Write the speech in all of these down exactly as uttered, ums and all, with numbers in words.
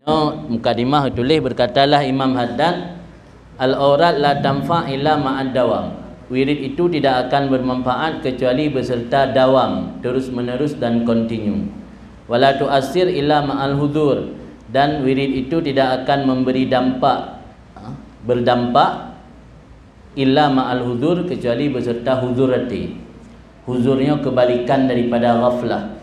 Nyoe mukadimah tuléh, berkatalah Imam Haddad, "Al-aurat la tanfa' illa ma'ad dawam." Wirid itu tidak akan bermanfaat kecuali beserta dawam, terus-menerus dan kontinu. "Wala tu'assir illa ma'al hudzur." Dan wirid itu tidak akan memberi dampak, ha, berdampak illa ma'al hudzur, kecuali beserta hudzur até. Hudzur nyoe kebalikan daripada ghaflah.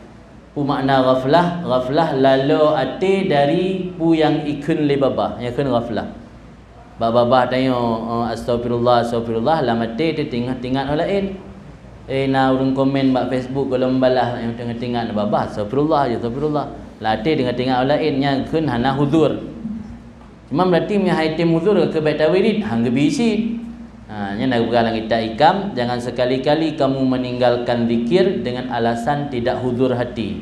Peue makna ghaflah? Ghaflah lalo até dari peue nyang ikheun lé babah, nyan kheun ghaflah. Bak babah tanyoe, eh, "Astaghfirullah, astaghfirullah," lam até teuingat-ingat nyang laén. Eh, na ureuëng komen bak Facebook gohlom balah nyang teuingat-ingat babah, "Astaghfirullah," ya, "Astaghfirullah." Lam até teuingat-ingat nyang laén, nyan kheun hana hudzur. Cuma berarti meunyoe han item hudzur ka bèk tawirid, han geubi cit. Ha, nyan na geupeugah lam kitab Hikam, "Jangan sekali-kali kamu meninggalkan zikir dengan alasan tidak hudzur hati.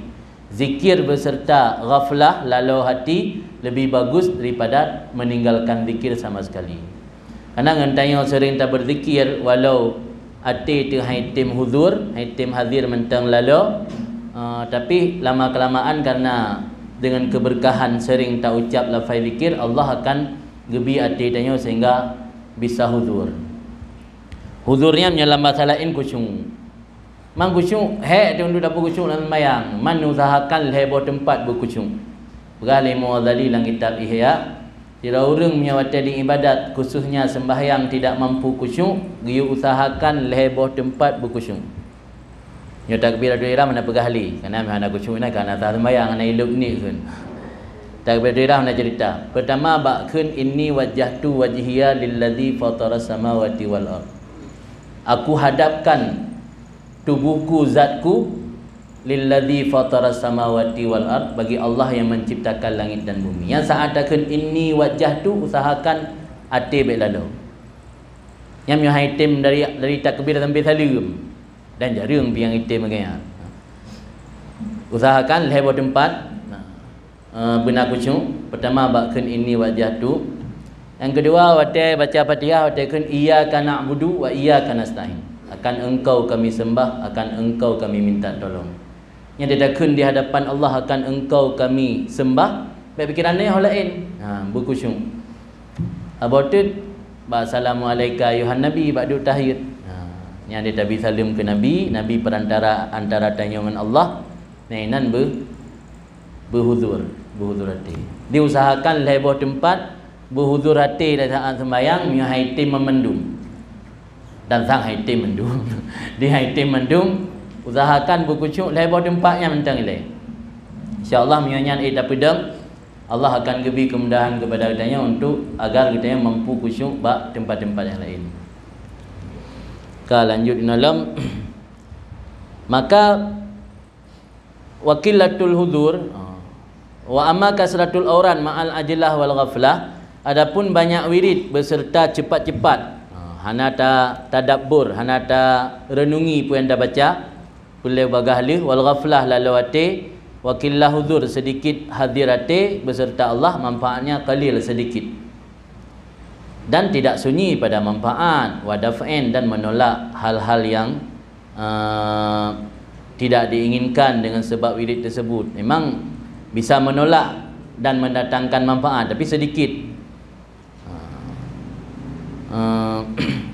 Zikir beserta ghaflah, lalo hati, lebih bagus daripada meninggalkan zikir sama sekali." Karena ngon tanyoe sering taberzikir, walau até teuh han item hudzur, han item hadir mantong lalo, eh, tapi lama-kelamaan karena dengan keberkahan sering taucap lafai zikir, Allah akan geubi até tanyoe sehingga bisa hudzur. Hudzur nyan meunyoe lam basa laén khusyuk. Man khusyuk, hék teuh untuk tapeukusyuk lam seumayang. Man usahakan lhèe boh teumpat beukhusyuk. Peugah lé Imam Ghazali lam kitab Ihya, sidroe ureuëng meunyoe watèe di ibadat, khususnya sembahyang, tidak mampu khusyuk, geuyue usahakan lhèe boh teumpat beukhusyuk. Nyoe takbiratul ihram hana peugah lé, karena hana khusyuk na, karena sah sembahyang, hana ilop niet kheun. Takbiratul ihram hana cerita. Pertama bak kheun, "Inni wajjahtu wajhiya lilladzi fataras samawati wal ard." Aku hadapkan tubuhku, zatku, "Lilladzi fataras samawati wal ard," bagi Allah yang menciptakan langit dan bumi. Nyang saat takheun, "Inni wajjahtu," usahakan até bèk lalo. Nyan meunyoe han item dari, dari takbir sampai saleuem. Dan jareueng pih nyang item lagèe nyan. Usahakan lhèe boh teumpat, nah, eh, beuna khusyuk. Pertama bak kheun, "Inni wajjahtu." Nyang keudua, watèe baca Fatihah, watèe kheun, "Iyyaka na'budu wa iyyaka nasta'in." Akan Engkau kami sembah, akan Engkau kami minta tolong. Nyan takheun di hadapan Allah, "Akan Engkau kami sembah." Bèk pikiran nyoe laén. Ha, beukhusyuk. Abah teut bak "Assalamu'alaika ayyuhan nabi" bak duek tahiyat. Ha, nyan tabi saleuem keu Nabi, Nabi perantara antara tanyoe ngon Allah. Nah, inan beu-, beuhudzur, beuhudzur até. Diusahakan lhèe boh teumpat beuhudzur até di saat sembahyang, meunyoe han item mandum. Dan sang han item mandum. Di han item mandum, usahakan beukhusyuk lhèe boh teumpat nyan mantong ilèe. Insya Allah, meunyoe nyan ék tapeudong, Allah akan geubi keumudahan keupada geutanyoe untuk agar geutanyoe mampu khusyuk bak teumpat-teumpat nyang laén. Ka lanjut inoe lom. Maka, wa qillatul hudzur, wa amma kasratul aurat ma'al ajlah wal ghaflah, adapun banyak wirid beserta cepat-cepat, hana ta-, tadabbur, hana tarenungi peue nyang tabaca, peue lé bagaih lheueh, wal ghaflah, lalo até, wa qillah hudzur, sedikit hadir até beserta Allah, manfaatnya qalil, sedikit. Dan tidak sunyi pada manfaat, wa daf'in, dan menolak hal-hal yang, eh, tidak diinginkan dengan sebab wirid tersebut. Memang bisa menolak dan mendatangkan manfaat, tapi sedikit. Eh,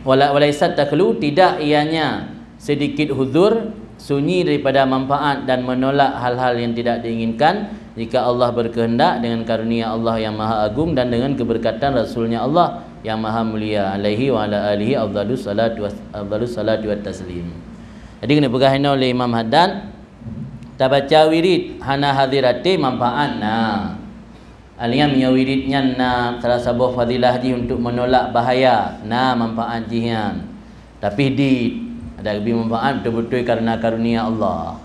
wala-, walaisat takhlu, tidak ianya sedikit hudzur, sunyi daripada manfaat dan menolak hal-hal yang tidak diinginkan, jika Allah berkehendak dengan karunia Allah yang maha agung dan dengan keberkatan Rasulnya Allah yang maha mulia, alaihi wa ala alihi afdalus salatu was-, afdalus salatu wat taslim. Jadi, keuneuk peugah inoe lé Imam Haddad, tabaca wirid hana hadir até manfaat na. Alheuh nyan, meunyoe wirid nyan na salah saboh fadilah jih untuk menolak bahaya, na manfaat jih nyan. Tapi di, adak geubi manfaat beutôi-beutôi karena karunia Allah.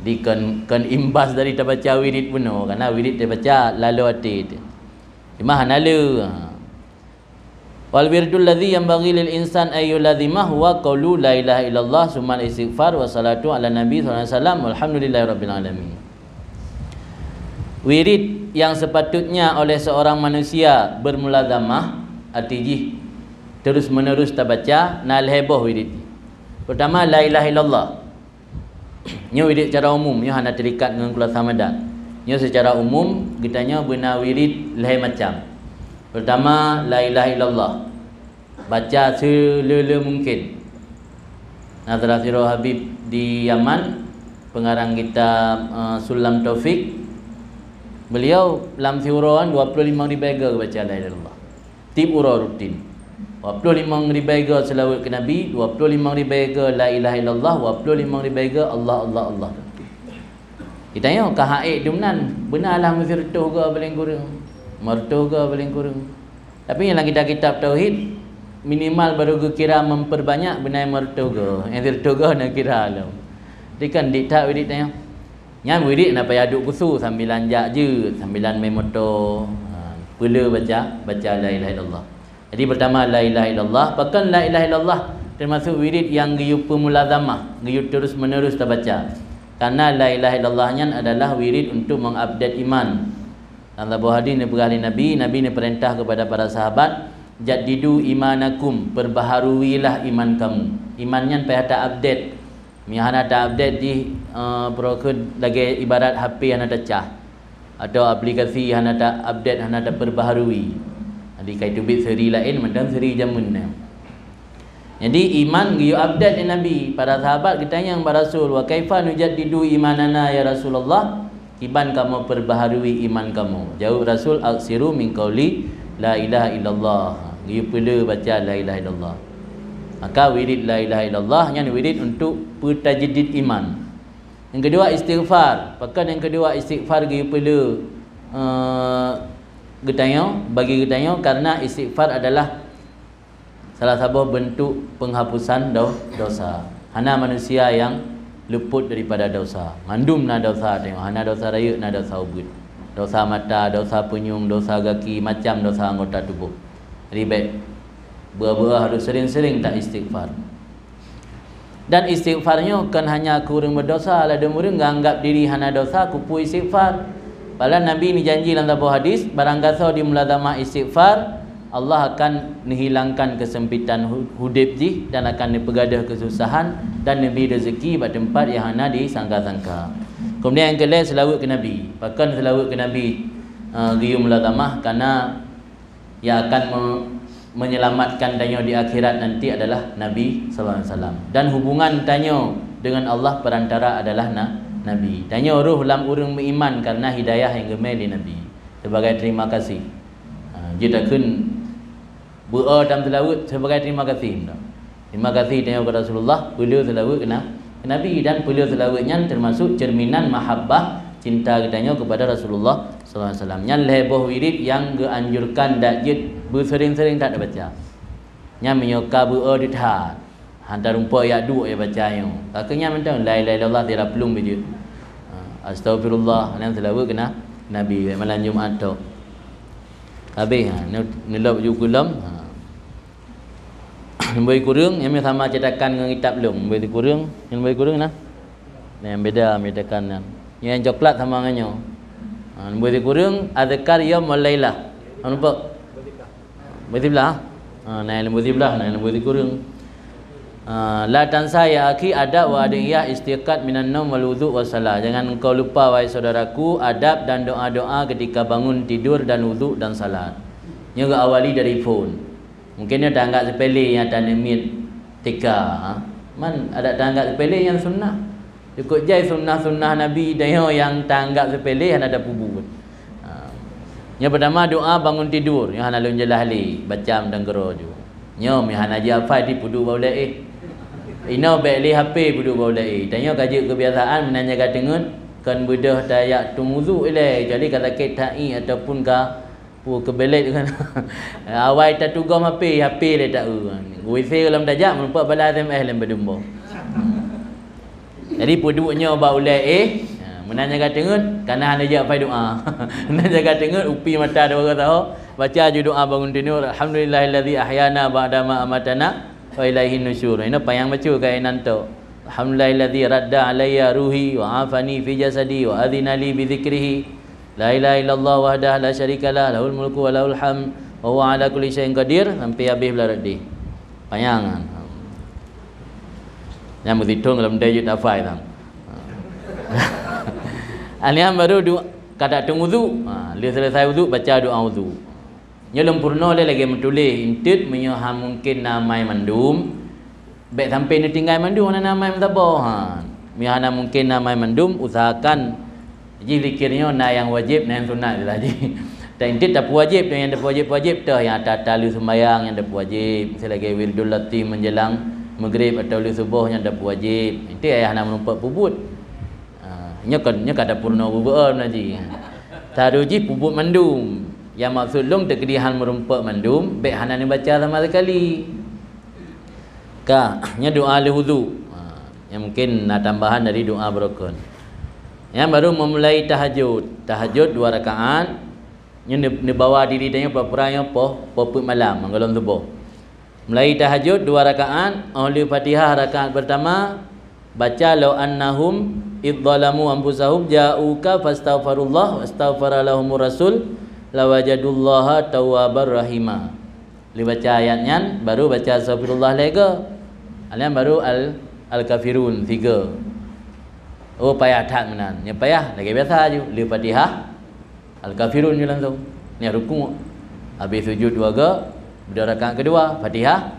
Di kon, kon imbas dari tabaca wirid bunoe, karena wirid tabaca lalo até teuh. Cuma hana le. Wal wirdul ladzi yanbaghi lil insan an yulazimah huwa qaulu la ilaha illallah, summal istighfar, wa salatu ala nabi sallallahu alaihi wasallam, walhamdulillahi rabbil alamin. Wirid yang sepatutnya oleh seorang manusia bermulazamah, arti jih terus-menerus tabaca, na lhèe boh wirid. Pertama, la ilaha illallah. Nyoe wirid secara umum, nyoe hana terikat ngon khulasa madat. Nyoe seucara umum geutanyoe beuna wirid lhée macam. Peurtama, la ilaha illallah. Baca seuleu-leu mungken. Na salah sidroe Habib di Yaman, peungarang kitab, eh, Sulam Taufik, beliau lam siuroe nyan dua ploh limong ribée goe baca la ilaha illallah. Tieb uroe rutin. Dua ploh limong ribée goe seulaweuet keu Nabi, dua ploh limong ribée goe la ilaha illallah, dua ploh limong ribée goe Allah, Allah, Allah. Geutanyoe ka hak dum nan, beuna lah meusireutôh goe paléng kureueng, meureutoh goe paléng kureueng. Tapi lam kitab-kitab tauhid, minimal baru geukira memperbanyak beuna meureutoh goe. Nyang sireutôh goe na kira lom. Jadi kan dik that wirid tanyoe. Nyan wirid na payah duek khusu, sambilan jak jeuet, sambilan mé moto. Ha, peuleu baca, baca la ilaha illallah. Jadi, pertama, la ilaha illallah. Pakon la ilaha illallah termasuk wirid nyang geuyue peumulazamah, geuyue terus-menerus tabaca. Karena la ilaha illallah nyan adalah wirid untuk mengupdate iman. Dalam saboh hadis neupeugah lé Nabi, Nabi neupeurintah kepada para sahabat, "Jaddidu imanakum, perbaharuilah iman kamu." Iman nyan payah ta-update. Meunyo hana ta-update jih, eh, peurokon lagée ibarat H P hana tacah, atau aplikasi hana ta-update, hana tapeurbaharui. Jadi, ka teubiet seri laén mantong seri jameun nyan. Jadi, iman geuyue update lé Nabi. Para sahabat geutanyong bak Rasul, "Wa kaifa nujaddidu imanana ya Rasulullah?" Kiban kamoe peurbaharui iman kamoe? Jaweueb Rasul, "Aksiru min qauli la ilaha illallah." Geuyue peuleu baca la ilaha illallah. Maka wirid la ilaha illallah nyan wirid untuk peutajdid iman. Nyang keudua istighfar. Pakon nyang keudua istighfar geuyue peuleu, eh, geutanyoe, bagi geutanyoe? Karena istighfar adalah salah saboh beuntuk peunghapusan do-, dosa. Hana manusia nyang luput daripada dosa. Mandum na dosa tanyoe, hana dosa rayeuk, na dosa ubeut. Dosa mata, dosa punyueng, dosa gaki, macam dosa anggota tuboh. Jadi bék beu-beu harôh sering-sering ta istighfar. Dan istighfar nyoe kon hanya keu ureuëng berdosa, ladom ureuëng nganggap diri hana dosa, keupeue istighfar. Padahai Nabi neujanji lam saboh hadis, barang gasoe dimulazamah istighfar, Allah akan neuhilangkan keusempitan hu-, udeb jih dan akan neupeugadôh keususahan dan neubri rezeki bak teumpat nyang hana disangka-sangka. Keumudian nyang keulhée, seulaweuet keu Nabi. Pakon seulaweuet keu Nabi, eh, geuyue mulazamah? Karena nyang akan me-, menyelamatkan tanyoe di akhirat nanti adalah Nabi sallallahu alaihi wasallam. Dan hubungan tanyoe dengan Allah perantara adalah na-, Nabi. Tanyoe roh lam ureuëng meuiman karena hidayah nyang geumé lé Nabi. Sebagai terima kasih. Ha, jeuet takheun beu-o tam seulaweuet sebagai terima kasih. Terima kasih tanyoe kepada Rasulullah, peuleu seulaweuet keu na-, keu Nabi, dan peuleu seulaweuet nyan termasuk cerminan mahabbah, cinta geutanyoe kepada Rasulullah sallallahu alaihi wasallam. Nyan lhée boh wirid nyang geuanjurkan dak jeuet beuseuring-seuring that baca. Nyan meunyoe ka beu-o that, hana rumpok jak duek jak baca nyoe. Ka keu nyan mantong la ilaha illallah sira plueng beu jeuet. Ha, astaghfirullah, nyan seulaweuet keu na-, Nabi, malam Jumat tok. Habéh, ha, neu-, neulop ju keulom, ha. Leubeh kureueng, nyang sama cetakan ngon kitab lôn. Leubeh kureueng, leubeh kureueng na. Nah, nyang beda cetakan nyan. Nyang coklat sama ngon nyoe. Ha, leubeh kureueng, azkar yaum wal lailah. Ha, nampak? Leubeh siblah. Ha, nah, leubeh siblah, nah, leubeh kureueng. Ha, la tansa ya akhi adab wa adiyah istiqad minan naum wal wudu was salah. Jangan engkau lupa, wahai saudaraku, adab dan doa-doa ketika bangun tidur dan wudu dan salat. Nyoe geuawali dari phon. Mungken nyoe taanggap seupele nyang taneuk miet tika, ha? Man adak taanggap seupele nyang sunnah. Cukôp jai sunnah-sunnah Nabi tanyoe nyang taanggap seupele hana tapeubuet. Ha. Nyoe peutama doa bangun tidur, nyoe hana lôn jeulaih lé, baca mantong keudroe ju. Nyoe meuhana jihafai di peuduek bak ulée éh. Inoe bék lé H P peuduek bak ulée éh. Tanyoe ka jeuet keubiasaan meunan jaga teungeut, kon beudôh tajak tueng wudu ilée, kecuali ka sakét that ié ataupun ka Pu keubelét kan. Awai tatugom H P, H P lé ta-eu. Wise lom tajak, meureumpok balas S M S lom beudumbo. Jadi peuduek nyoe bak ulée éh, ha, meunan jaga teungeut, kana hana jak pai doa. Meunan jaga teungeut, upi mata dua saho, baca ju doa bangun tidur, "Alhamdulillahilladzi ahyana ba'dama amatana wa ilaihin nusyur." Inoe panyang bacut keu inan tok. "Alhamdulillahilladzi radda alayya ruhi wa afani fi jasadi wa adzina li bi dzikrihi." La ilaha illallah wahdah la syarikalah, lahul mulku wa lahul hamd, wa huwa ala kulli syai'in qadir, sampai habéh blah raddeh. Panyang kan. Nyang beutitong dalam dayut hafai tang. Alian baru du-, Ka datang udhu, ha, lheueh selesai udhu baca doa udhu. Nyoe lôn peurunoe lé lagée meutuléh, enteuk meunyoe hana mungken na amai mandum, bék sampai neutinggai mandum hana na amai meusaboh. Ha. Meunyoe hana mungken na amai mandum, usahakan jih zikir nyoe na nyang wajéb, na nyang sunat lah jih. Dan enteuk tapeuwajéb, nyang tapeuwajéb-wajéb teuh nyang ata-ata lheueh seumbahyang nyang tapeuwajéb, miseue lagée wirdul latif menjelang maghrib atawa lheueh suboh nyang tapeuwajéb. Enteuk ayah hana meurumpok peubuet. Ha, nyoe kon, nyoe ka tapeurunoe beubeuen na jih. Taru jih peubuet mandum. Nyang maksud lôn teukeudi hana meurumpok mandum, bék hana neubaca sama sekali. Ka, nyoe doa lheueh udhu. Ha, nyoe mungken na tambahan dari doa beurukon. Nyang baru memulai tahajud. Tahajud dua rakaat. Nyoe neu-, neubawa diri tanyoe pura-pura nyoe poh, poh peuet malam, meugohlom suboh. Mulai tahajud dua rakaat, óh lheueh Fatihah rakaat pertama, baca, "Lau annahum idh zalamu anfusahum ja'uka fastaghfarullah wastaghfara lahumur rasul lawajadullaha tawwabar rahima." Lheueh baca ayat nyan, baru baca astaghfirullah lhée goe. Nyan baru al-, Al-Kafirun sigoe. Oh, payah that meunan. Nyoe payah lagée biasa ju. Lheueh Fatihah, Al-Kafirun ju langsung. Nyan rukuk. Habis sujud dua goe, beudôh rakaat keudua, Fatihah,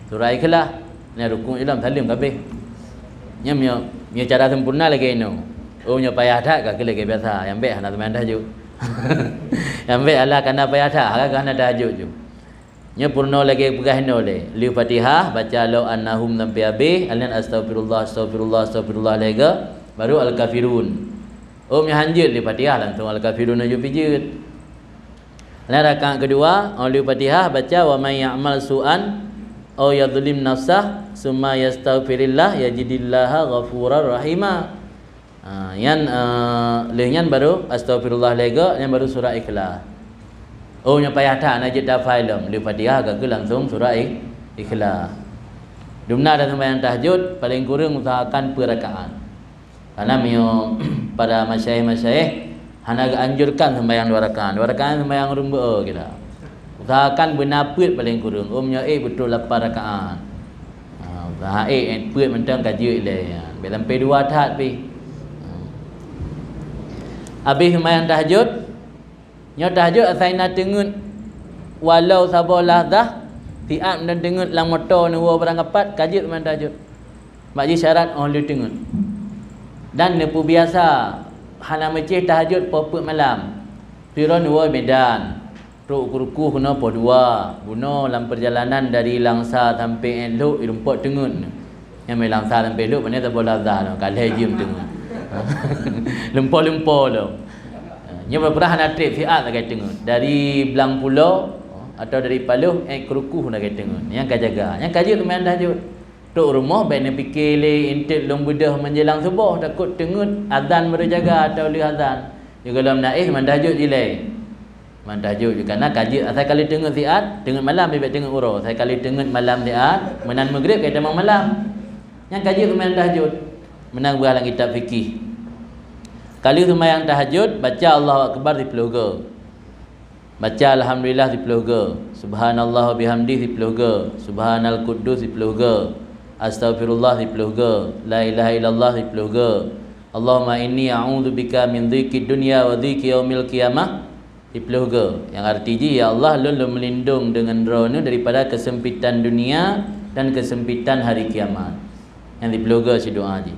surah Ikhlas. Nyan rukuk ju lom, saleuem ka habéh. Nyan meunyoe, meunyoe cara sempurna lagée nyoe. Oh, nyoe payah that ka keuh lagée biasa. Nyang bék hana seumayang tahajud. Nyang bék alah kana payah that, ka hana tahajud ju. Nyoe peurunoe lagée peugah inoe lé. Lheueh Fatihah, baca lau annahum sampai habéh, alheueh nyan astaghfirullah, astaghfirullah, astaghfirullah lhée goe, baru Al-Kafirun. Oh, meunyoe hanjeuet lheueh Fatihah, langsung Al-Kafirun laju pijeut. Lam rakaat keudua, óh lheueh Fatihah, baca, "Wa may ya'mal su'an aw yadhlim nafsah, summa yastaghfirillah, yajidillaha ghafurar rahima." Ha, nyan, eh, lheueh nyan baru astaghfirullah lhée goe, nyan baru surah Ikhlas. Oh, nyoe payah that, na jeuet tahafai lom. Lheueh Fatihah ka keuh langsung surah I-, Ikhlas. Dumna dan seumayang tahajud, paléng kureueng usahakan peuet rakaat. Karena meunyoe para masyayikh-masyayikh hana geuanjurkan sembahyang dua rakaat. Dua rakaat sembahyang ureueng beu-e kita. Usahakan beuna peuet paléng kureueng. Oh, meunyoe ék beutôi lapan rakaat. Ha, usaha ék, ék peuet mantong ka jeuet ilée. Bék sampai dua that pih. Ha. Habéh sembahyang tahajud, nyoe tahajud asai na teungeut walau saboh lahzah, siat mantong teungeut lam moto neuwoe barang kapat, ka jeuet sembahyang tahajud. Bak jih syarat óh lheueh teungeut. Dan neupeubiasa hana meucéh tahajud poh peuet malam. Sidroe neuwoe Medan, trok keurukoh keunoe poh dua. Bunoe lam peurjalanan dari Langsa sampai Lhok, irumpok teungeut. Nyang mé Langsa sampai Lhok, pane saboh lahzah lom, ka lhée jeuem teungeut. Lumpoe-lumpoe lom. Nyoe pura-pura hana treb, siat lagée teungeut. Dari Blang Pulo atau dari Paloh, ék keurukoh lagée teungeut. Nyang ka jaga, nyang ka jeuet sembahyang tahajud. Trok rumoh bék neupike lé, enteuk lôn beudôh menjelang suboh, takot teungeut azan baru jaga atau lheueh azan. Sigohlom na éh, sembahyang tahajud jilée. Sembahyang tahajud ju, karena ka jeuet asai ka lheueh teungeut siat, teungeut malam bék teungeut uroe. Asai ka lheueh teungeut malam siat, meunan maghrib ka tamong malam. Nyan ka jeuet sembahyang tahajud. Meunan geupeugah lam kitab fikih. Ka lheueh sembahyang tahajud, baca Allahu Akbar siploh goe. Baca Alhamdulillah siploh goe, Subhanallah wa bihamdih siploh goe, Subhanal Quddus siploh goe, Astaghfirullah siploh goe, La ilaha illallah siploh goe, Allahumma inni a'udzubika min dhiqid dunya wa dhiqi yaumil qiyamah siploh goe. Nyang arti jih, "Ya Allah, lôn, lôn meulindong deungon Droeneuh daripada keusempitan dunia dan keusempitan hari kiamat." Nyang siploh goe sidoa jih.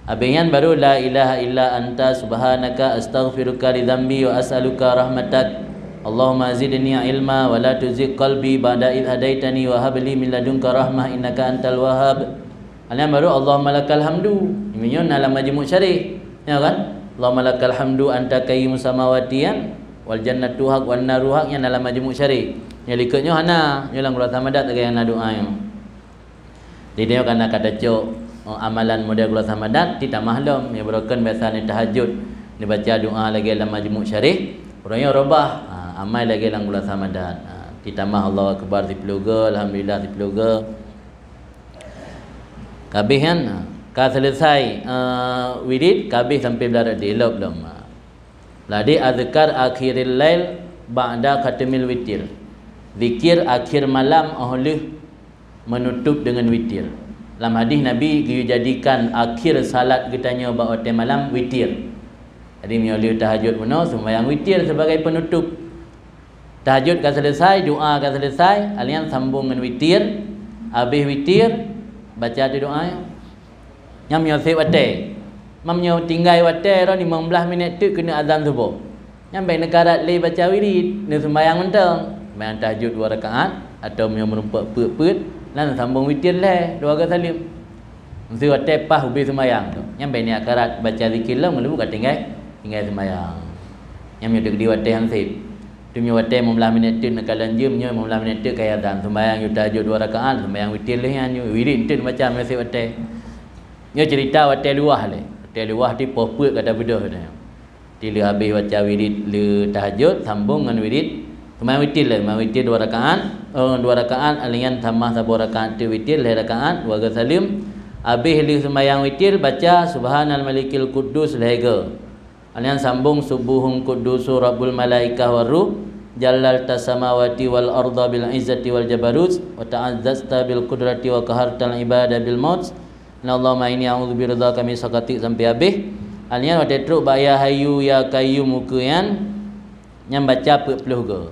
Habéh nyan baru, "La ilaha illa anta subhanaka astaghfiruka li dzambi wa as'aluka rahmatak. Allahumma zidni ilma wa la tuzigh qalbi ba'da idh hadaitani wa hab li min ladunka rahmah innaka antal wahhab." Nyan baru, "Allahumma lakal hamdu." Nyoe na lam Majmu' Syarih. Ya kan? "Allahumma lakal hamdu anta qayyimus samawati," nyan, "wal jannatu haq wan naru haq," nyan na lam Majmu' Syarih. Nyang likot nyoe hana, nyoe lam Khulasatul Madat lagée nyang na doa nyoe. Jadi nyoe karena ka tacok, eh, amalan model Khulasatul Madat, ti tamah lom. Nyang beurukon biasa ni tahajud, dibaca doa lagée lam Majmu' Syarih. Uroe nyoe robah, ha, amai lagée lam Khulasatul Madat. Ha, ti tamah Allahu Akbar siploh goe, Alhamdulillah siploh goe. Ka habéh nyan, ha, ka selesai, eh, wirid, ka habéh sampai blah rot di lop lom. Ha. Ladi azkar akhiril lail ba'da khatimil witir. Zikir akhir malam óh lheueh meunutôb deungon witir. Lam hadih Nabi geujadikan akhir salat geutanyoe bak watée malam witir. Jadi meunyoe lheueh tahajud bunoe, seumayang witir sibagai penutup. Tahajud ka selesai, doa ka selesai, alheuh nyan sambong ngon witir. Habéh witir, baca ateueh doa nyan. Nyan meunyoe sép watée. Meunyoe tinggai watée, limong blaih minét teuk keuneuk azan suboh, nyan bék neukarat lé baca wirid, neuseumayang mantong. Seumayang tahajud dua rakaat, atawa meunyoe meurumpok peuet-peuet, nyan sambong witir lhée, dua goe saleuem. Meusé watée paih ubé seumayang tu, nyan bék neukarat baca zikir lom, ngon leubu ka tinggai, tinggai seumayang. Nyan meunyoe teuk di watée nyang sép. Teuma watée limong blaih minét teuk neukalon jeuem, nyoe limong blaih minét teuk ka azan. Seumayang yue tahajud dua rakaat, seumayang witir lheueh nyan, yue wirid teuk neubaca meusé watée. Nyoe ceurita watée luwah lé. Watée luwah di poh peuet ka tabeudôh nyoe. Di lheueh habéh baca wirid lheueh tahajud, sambong ngon wirid seumayang witir lé. Seumayang witir dua rakaat, oh, dua rakaat, alheuh nyan tamah saboh rakaat teuk witir, lhée rakaat, dua goe saleuem. Habéh lheueh seumayang witir, baca Subhanal Malikil Quddus lhée goe. Alheuh nyan sambong, Subbuhun Quddusu Rabbul Malaikah Warruh, jallaltas samawati wal arda bil izzati wal jabarut, wa ta'azzazta bil qudrati wa qahartal ibada bil maut. Allahumma inni a'udzu biridhaka min sakhatik sampai habéh. Alheuh nyan watée trok bak Ya Hayyu Ya Qayyum ukeue nyan, nyan baca peuet ploh goe.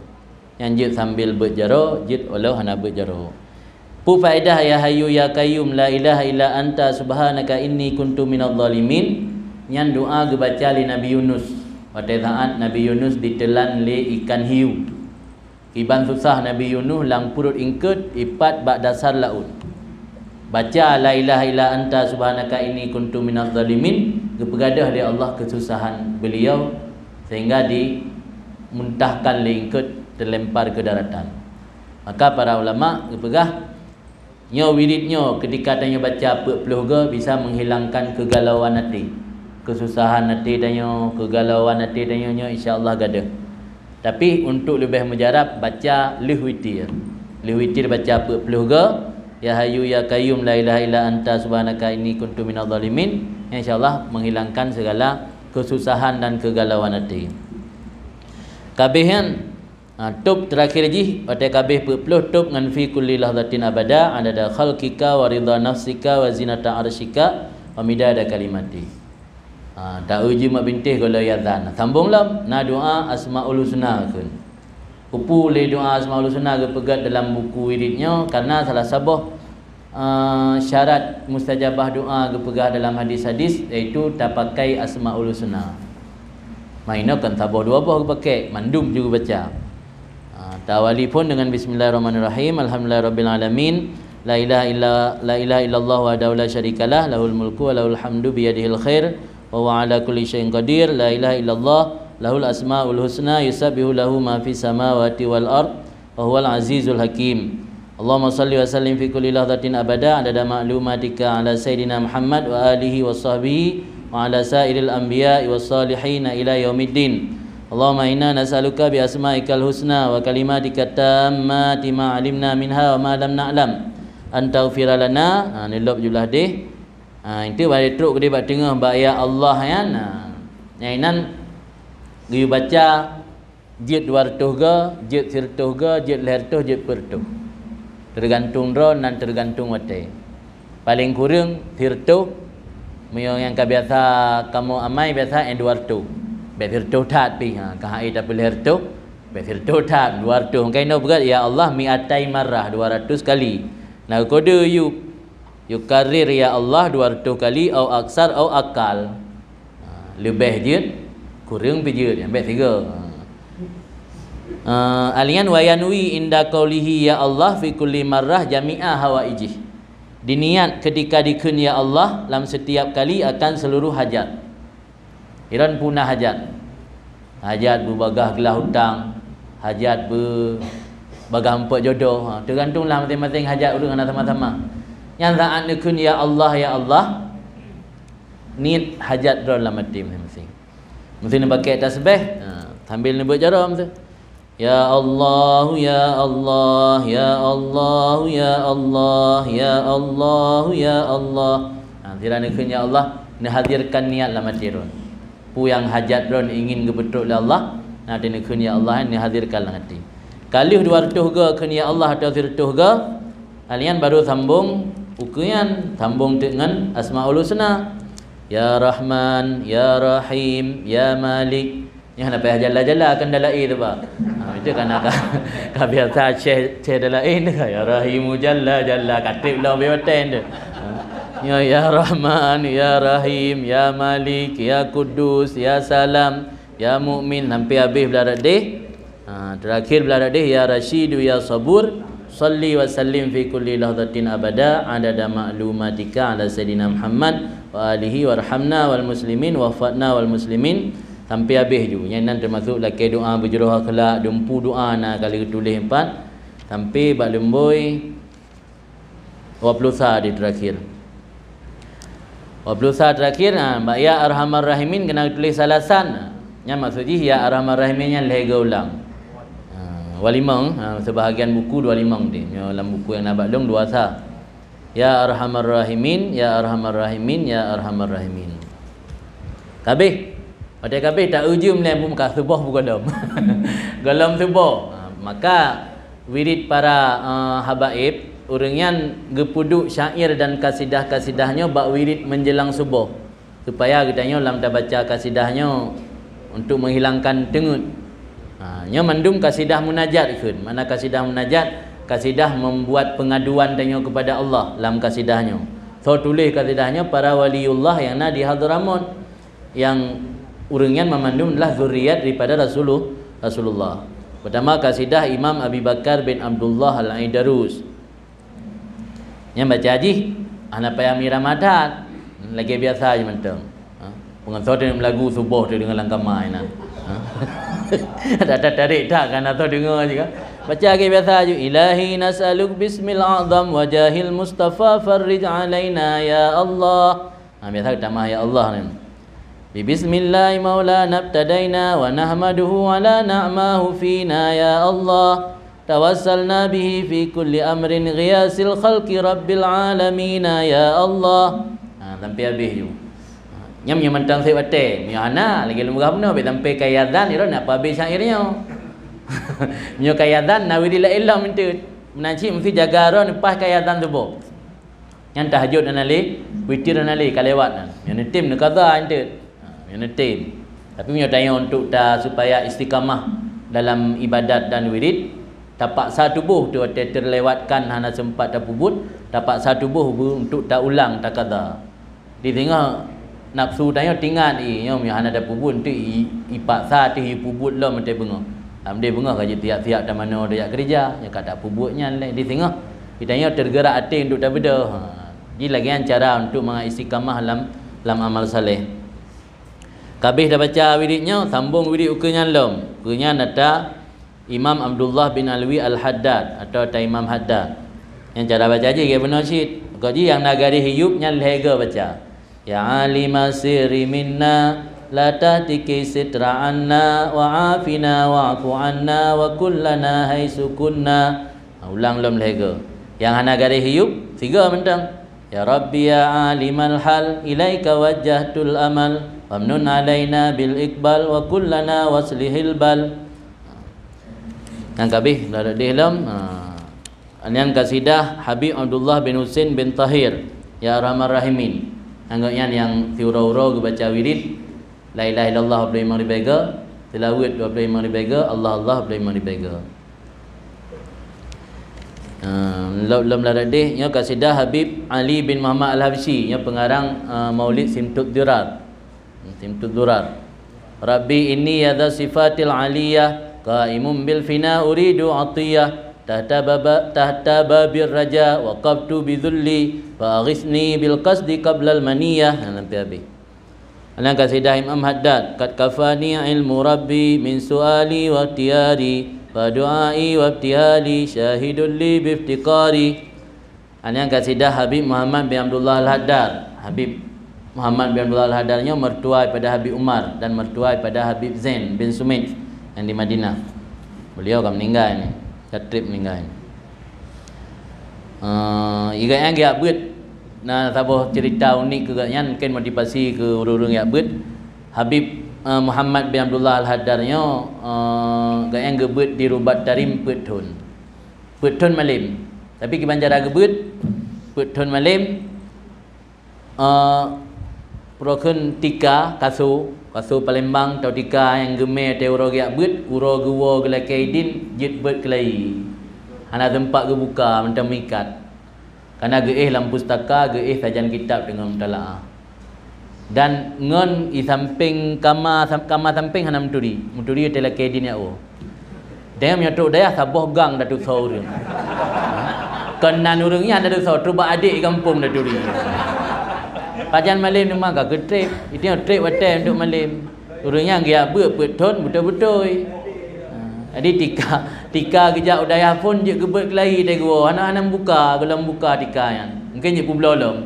Nyan jeuet sambil beuet jaroe, jeuet óh lheueh hana beuet jaroe. Peue faedah Ya Hayyu Ya Qayyum, la ilaha illa anta subhanaka inni kuntu minadh dhalimin? Nyan doa geubaca lé Nabi Yunus watée saát Nabi Yunus diteulan lé ikan hiu. Kiban susah Nabi Yunus lam pruet eungkôt ipat bak dasar laôt. Baca la ilaha illa anta subhanaka inni kuntu minadh dhalimin, geupeugah lé Allah keususahan beuliau sehingga dimuntahkan lé eungkôt, teulempar keu daratan. Maka para ulama geupeugah, nyoe wirid nyoe keutika tanyoe baca peuet ploh goe bisa menghilangkan keugalauan até. Keususahan até tanyoe, keugalauan até tanyoe nyoe insya Allah gadôh. Tapi untuk leubeh mujarab, baca lheueh witir. Lheueh witir baca peuet ploh goe, Ya Hayyu Ya Qayyum la ilaha illa anta subhanaka inni kuntu minadh dhalimin. Insya Allah menghilangkan segala keususahan dan keugalauan até. Kabéh nyan, ha, top terakhir jih, watée kabéh peuet ploh top ngon fi kulli lahzatin abada, adada khalqika wa ridha nafsika wa zinata arsyika wa midada kalimatik. Ha, ta-eu jeuem mak bintéh gohlom azan. Sambong lom, na doa Asmaul Husna kheun. Peue lé doa Asmaul Husna geupeugét dalam buku wirid nyoe, karena salah saboh, eh, syarat mustajabah doa geupeugah dalam hadis-hadis, yaitu tapakai Asmaul Husna. Meunoe kon saboh dua boh geupakai, mandum jeuet geubaca. Ah, tawali phon deungon bismillahirrahmanirrahim. Alhamdulillahirabbil alamin. La ilaha illa, la ilaha illallah wahdahu la syarikalah, lahul mulku wa lahul hamdu biyadihil khair, wa huwa ala kulli syai'in qadir. La ilaha illallah, lahul asmaul husna, yusabbihu lahu ma fis samawati wal ard, wa huwal azizul hakim. Allahumma shalli wa sallim fi kulli lahzatin abada adada ma'lumatika ala sayyidina Muhammad wa alihi wa sahbihi wa ala sairil anbiya'i was salihin ila yaumiddin. Allahumma inna nas'aluka bi asma'ikal husna wa kalimatika tammati ma alimna minha wa ma lam na'lam an taghfira lana. Ha, neulob jumlah deh. Ha, itu bari trok keudeh bak teungoh bak ya Allah nyan. Ha, nyang inan geuyue baca jeuet dua reutôh goe, jeuet sireutôh goe, jeuet lhée reutôh, jeuet peuet reutôh. Teugantung droe nan teugantung watée. Paleng kureueng sireutôh, meunyoe nyang ka biasa kamoe amai biasa nyang dua reutôh. Bék sireutôh that pih, ha, ka hai tapi lhée reutôh, bék sireutôh that, dua reutôh. Mungken inoe beugét, "Ya Allah, mi'atai marrah, dua ratus kali." Nah, kode yub, yukarir ya Allah dua reutôh kali, au aksar, au akal. Ha, leubeh jeuet, kureueng pih jeuet, nyang bék sigoe. Ha. Eh, alian wa yanwi inda qaulihi ya Allah fi kulli marrah jami'a hawaijih. Diniat ketika dikheun ya Allah lam setiap kali akan seluruh hajat. Iron puna hajat. Hajat beubagah glah utang, hajat be-, bagah eumpeuk jodoh. Ha, teugantung lah maséng-maséng hajat ureuëng hana sama-sama. Nyang saát neukheun ya Allah, ya Allah, niet hajat droe lam até maséng-maséng. Meusé neupaké tasbih, ha, sambil neubeuet jaroe meusé. Ya Allah, ya Allah, ya Allah, ya Allah, ya Allah, ya Allah. Ha, sira neukheun ya Allah, neuhadirkan niat lam até droe. Peue nyang hajat droe ingin geupeutrok lé Allah, na teuneukheun ya Allah, neuhadirkan lam até. Ka lheueh dua reutôh goe kheun ya Allah atawa sireutôh goe, alian baru sambong ukeue nyan, sambong teuk ngon Asmaul Husna. Ya Rahman, Ya Rahim, Ya Malik. Nyan hana payah jala-jala akan dalail tu, bah. Ha, itu kan ka, ka biasa Syekh, Syekh dalail tu kan. Ya Rahimu jala-jala, ka trép lom beubaten tu. Ha. Ya, Ya Rahman, Ya Rahim, Ya Malik, Ya Quddus, Ya Salam, Ya Mukmin, sampai habéh blah deh. Ha, terakhir blah deh, Ya Rasyidu, Ya Sabur, salli wa sallim fi kulli lahzatin abada, adada ma'lumatika ala Sayyidina Muhammad wa alihi warhamna wal muslimin, waffatna wal muslimin, sampai habéh ju. Nyan nan teumasuk lakée doa beujroh akhlak, dumpu doa na ka lheueh tuléh empat, sampai bak lumbôi dua puluh sa di terakhir. Dua puluh sa terakhir, ha, bak Ya Arhamar Rahimin keunan tuléh salasan. Nyan maksud jih Ya Arhamar Rahimin nyan lhée geulang. Ha, dua limong, ha, sebahagian buku dua limong deh. Nyoe lam buku nyang na bak lôn dua sa. Ya Arhamar Rahimin, Ya Arhamar Rahimin, Ya Arhamar Rahimin. Ka habéh. Watée ka habéh, ta-eu jeuem lé buka suboh bugohlom. Gohlom suboh. Ha, maka wirid para, eh, habaib, ureuëng nyan geupeuduek syair dan kasidah-kasidah nyoe bak wirid menjelang suboh, supaya geutanyoe lam tabaca kasidah nyoe untuk menghilangkan teungeut. Ha, nyoe mandum kasidah munajat kheun. Makna kasidah munajat, kasidah membuat pengaduan tanyoe kepada Allah lam kasidah nyoe. Soe tuléh kasidah nyoe? Para waliullah nyang na di Hadramaut. Nyang ureuëng nyan mamandum adalah zuriat daripada Rasulu-, Rasulullah. Pertama, kasidah Imam Abi Bakar bin Abdullah Al-Aidarus. Nyang baca jih hana payah mira matat, lagée biasa je mantong. Ha? Peungeut soe teuh meulagu suboh teuh deungon lam kama inan. Ha? Ada tarék that kan atau deungoe je kan. Baca lagée biasa je, "Ilahi nas'aluk bismil a'zam wa jahil Mustafa farrij alaina ya Allah." Ha, biasa tamah ya Allah ni. Bi bismillahi maulana ibtadaina wa nahmaduhu ala na'mahu fina ya Allah. Tawassalna bihi fi kulli amrin ghiyasil khalqi rabbil alamina ya Allah. Ha, sampai habéh ju. Ha, nyam nyoe mantong sép watée. Nyoe hana lagi lôn peugah bunoe, bèk sampai ka azan, ira nak peuhabéh syair nyoe. Nyoe ka azan, na wirid laén lom enteuk. Meunan cit meusti jaga droe neupaih ka azan suboh. Nyan tahajud hana lé, witir hana lé, ka lewat nyan. Nyan neutem neukaza enteuk. Ha, nyan neutem. Tapi meunyoe tanyoe untuk ta supaya istiqamah dalam ibadat dan wirid, tapaksa tuboh teuh watée teulewatkan hana sempat tapeubuet, tapaksa tuboh bu-, untuk taulang, takaza. Di singoh nafsu tanyoe teuingat, "Ih, nyoe meunyoe hana tapeubuet, enteuk i-, ipaksa teuh ipeubuet lom watée beungoh." Lam deh beungoh ka jitiak-tiak tamanoe tajak keureuja, nyoe ka tapeubuet nyan lé. Di singoh, di tanyoe teugerak até untuk tabeudôh. Ha, jadi lagée nyan cara untuk mangat istiqamah lam, lam amal saleh. Ka habéh tabaca wirid nyoe, sambong wirid ukeue nyan lom. Ukeue nyan ata Imam Abdullah bin Alwi Al-Haddad atau ata Imam Haddad. Nyang cara baca jih gét bunoe cit. Ukeue jih nyang na garéh hiyup nyan lhée goe baca. Ya alima sirri minna, la tahtiki sitra anna, wa afina wa'fu anna, wa kullana haitsu kunna. Ha, ulang lom lhée goe. Nyang hana garéh hiyup, sigoe mantong. Ya Rabbi ya alimal hal, ilaika wajjahtul amal, famnun alaina bil iqbal, wa kullana waslihil bal. Nyang ka habéh, dah deh lom. Ha. Nyan kasidah Habib Abdullah bin Husain bin Tahir, Ya Arhamar Rahimin. Anggô nyan nyang siuroe-uroe geubaca wirid, La ilaha illallah dua puluh limong ribée goe, Seulaweuet dua puluh limong ribée goe, Allah Allah dua puluh limong ribée goe. Ah, lom, lom ladeh nyoe kasidah Habib Ali bin Muhammad Al-Habsyi, nyoe pengarang, ah, Maulid Simtud Durar. Simtud Durar. Rabbi inni ya dza sifatil aliyah, qaimun bil fina uridu atiyah, tahta baba-, tahta babir raja, waqaftu bi dzulli, fa aghitsni bil qasdi qablal maniyah. Nah, sampai habéh. Nyan kasidah Imam Haddad, qad kafani ilmu rabbi min suali wa ikhtiyari, fa du'ai wa ibtihali, syahidul li bi iftiqari. Nyan kasidah Habib Muhammad bin Abdullah Al-Haddad. Habib Muhammad bin Abdullah Al-Haddad nyoe mertua pada Habib Umar dan mertua pada Habib Zain bin Sumit nyang di Madinah. Beliau ka meninggal ni, ka trép meninggal ni. Eh, i gobnyan geujak beuet, na saboh cerita unik keu gobnyan, mungkin motivasi keu ureuëng-ureuëng jak beuet. Habib, eh, Muhammad bin Abdullah Al-Haddad nyoe, eh, gobnyan geubeuet di Rubat Tarim peuet thon. Peuet thon malém. Tapi kiban cara geubeuet, peuet thon malém, eh, Uroe kheun tika, kaso, kaso Palembang atau tika nyang geumé teuh uroe geujak beuet, uroe geuwoe geulakée idin, jeuet beuet keulayi. Hana teumpat geubuka mantong meuikat. Kana geuéh lam pustaka, geuéh sajan kitab teungoh meutalaah. Dan ngon i sampéng kama, sam-, kama sampéng hana meuturi, meuturi teulakée idin jak woe. Dayah meunyoe trok dayah saboh gang datu soe ureuëng. Kon nan ureuëng nyan datu soe, trok bak adék gampông datu ri. Pajan malém teuma ka keutrép, itu trép watée untuk malém. Ureuëng nyan geujak beuet peuet thon beutôi-beutôi. Ha, jadi tika, tika geujak u dayah phon jeuet geubeuet keulayi dai geuwoe, hana-hana buka, gohlom buka tika nyan. Mungkin jeuet peubloe lom.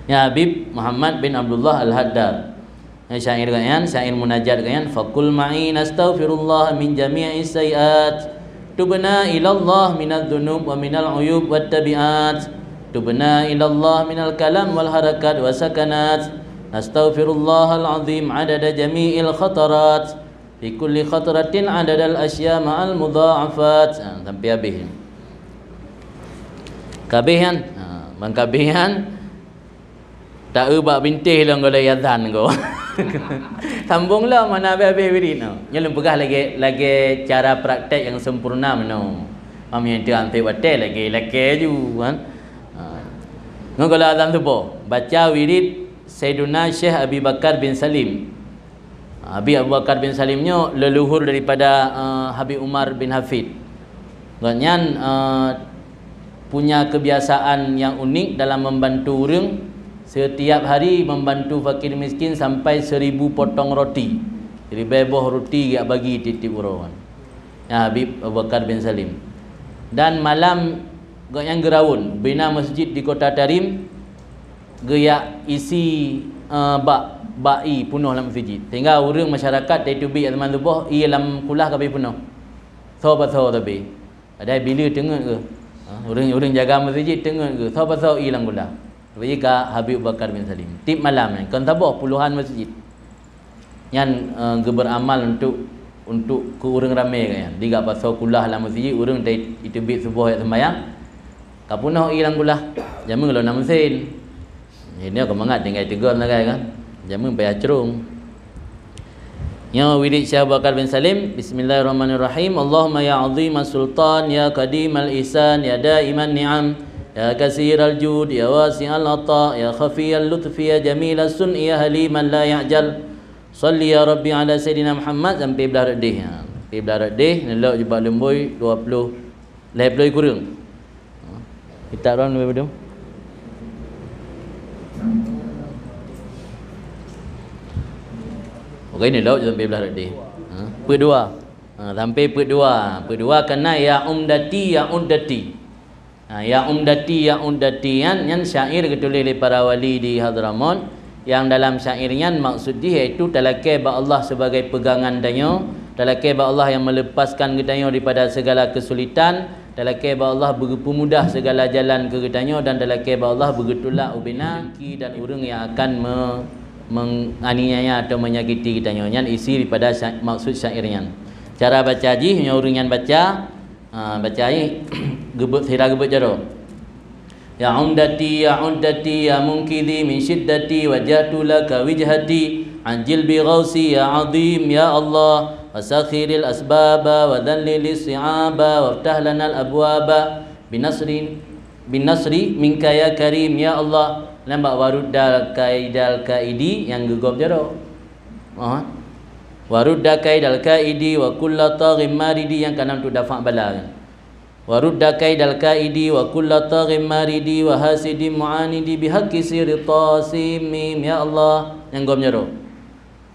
Ya Habib Muhammad bin Abdullah Al-Haddad. Nyan syair geuh nyan, syair munajat geuh nyan, "Faqul ma'i nastaghfirullah min jami'is sayyi'at. Tubna ilallah minadz dzunub wa minal uyub wat tabi'at. Tubna ilallah minal kalam wal harakat was sakanat. Nastaghfirullahal azim adada jami'il khatarat. Fi kulli khatratin adadal asya ma'al mudha'afat." Ha, sampai habéh. Ka habéh nyan? Ha, ban ka habéh nyan, ta-eu bak bintéh lom gohlom azan ko. Sambung lom, hana habéh-habéh wirid nyoe. Nyoe lôn peugah lagée, lagée cara praktek nyang sempurna meunoe. Mam nyang teuh anseb watée lagée lakée ju, kan. Ha. Ngon gohlom azan suboh, baca wirid Saiduna Syekh Abi Bakar bin Salim. Habib Abu Bakar bin Salim nyoe leluhur daripada, eh, Habib Umar bin Hafid. Gobnyan, eh, punya kebiasaan yang unik dalam membantu ureuëng, setiap hari membantu fakir miskin sampai seribu potong roti. Ribée boh roti geujak bagi tieb-tieb uroe. Ya, Habib Abu Bakar bin Salim. Dan malam gobnyan geuraun, bina masjid di Kota Tarim, geujak isi, eh, bak, bak ie peunoh lam masjid. Sehingga ureuëng masyarakat dari teubiet zaman suboh, ie lam kulah ka habéh peunoh. Soe pasoe sabe. Padahai bile teungeut geuh. Ha, ureuëng, ureuëng jaga masjid teungeut geuh. Soe pasoe ie lam kulah. Tapi ka Habib Bakar bin Salim. Tieb malam nyan, kon saboh, puluhan masjid. Nyan, eh, geuberamal untuk, untuk keu ureuëng ramé gobnyan. Di gak pasoe kulah lam masjid, ureuëng tai iteubiet suboh jak sembahyang, ka peunoh ie lam kulah. Jameun lom na meusén. Ini keu mangat tinggai tegon sagai kan. Jameun payah crong. Nyoe wirid Syekh Abu Bakar bin Salim, Bismillahirrahmanirrahim. Allahumma ya azimas sultan, ya qadimal ihsan, ya daiman ni'am, ya kasiral jud, ya wasi'al ata, ya khafiyal lutfi, ya jamilas sun'i, ya haliman la ya'jal. Shalli ya Rabbi ala Sayyidina Muhammad sampai blah rot deh. Ha, sampai blah rot deh, neulok jubak lumboi dua puluh, lhée ploh kureueng. Ha, kitab ron leubeh padum? Oke, neulok sampai blah rot deh. Ha, peuet dua. Ha, sampai peuet dua. Peuet dua kana ya umdati, ya umdati. Ha, ya umdati, ya umdati nyan, nyan syair geutuléh lé para wali di Hadramaut, nyang dalam syair nyan maksud jih yaitu talakée bak Allah sebagai peugangan tanyoe, talakée bak Allah nyang meuleupaskan geutanyoe daripada segala keusulitan, talakée bak Allah beugeupeumudah segala jalan keu geutanyoe dan talakée bak Allah beugeutulak ubena rezeki dan ureuëng nyang akan me-, menganiaya atau menyakiti geutanyoe. Nyan isi daripada sya-, maksud syair nyan. Cara baca jih, nyoe ureuëng nyan baca, Ha, baca ai, geubeuet sira geubeuet jaroe. Ya umdati, ya uddati, ya munqidhi min syiddati, wajjahtu laka wijhati, ajil bi ghausi, ya azim, ya Allah, wa sakhiril asbaba, wa dhallil si'aba, waftah lanal abwaba, binasri, binasri minka ya karim, ya Allah. Nyan bak warudda kaidal kaidi nyang geugom jaroe. Ha. Warudda kaidal kaidi wa kulla taghim maridi nyang kana untuk dafa' bala. Warudda kaidal kaidi wa kulla taghim maridi wa hasidin mu'anidi bihaqqi sirri tasimim, ya Allah. Nyang gom jaroe.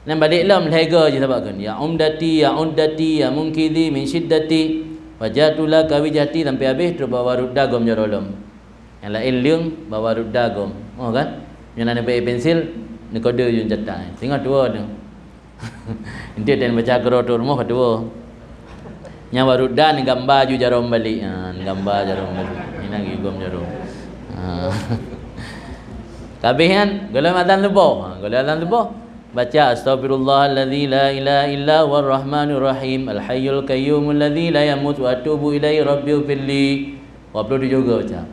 Nyan balik lom lhée goe jih sabab kheun. Ya umdati, ya uddati, ya munqidhi min syiddati. Wajjahtu laka wijhati sampai habéh trok bak warudda gom jaroe lom. Nyang laén leung bak warudda gom. Oh kan? Nyoe na neubeuet pensil, neukode ju catat. Singoh tuwoe tu. Enteuk dan baca keudroe tu rumoh ka tuwoe. Nyang warudda neugamba ju jaroe balik. Ha, neugamba jaroe balik. Ini lagi gom jaroe. Ha. Ka habéh nyan, gohlom azan suboh. Ha, gohlom azan suboh. Baca, "Astaghfirullahalladzi la ilaha illa huwar rahmanur rahim, al hayyul qayyumul ladzi la yamut wa atubu ilaihi rabbighfirli." Dua puluh tujuh goe baca.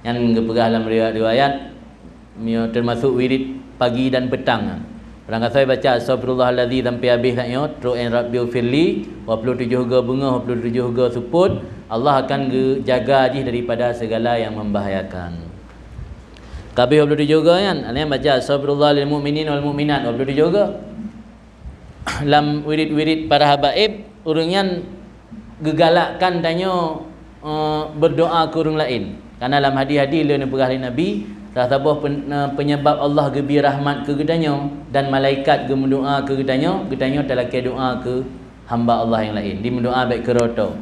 Nyan geupeugah lam riwayat-riwayat, Nyoe teumasok wirid pagi dan petang. Barangkasoe baca astaghfirullahalazim sampai habéh saat nyoe, trok en Rabbighfirli, dua puluh tujoh go beungoh, dua puluh tujoh go seupôt, Allah akan geujaga jih daripada segala yang membahayakan. Ka habéh dua puluh tujoh go nyan, nyan baca astaghfirullah lil mu'minin wal mu'minat dua puluh tujoh go. Lam wirid-wirid para habaib, ureuëng nyan geugalakkan tanyoe, eh, berdoa keu ureuëng laén. Karena lam hadis-hadis lé neupeugah lé Nabi, salah saboh pen-, eh, penyebab Allah geubri rahmat keu geutanyoe dan malaikat geumeudoa keu geutanyoe, geutanyoe talakée doa keu hamba Allah nyang laén. Di meudoa bék keudroe-droe.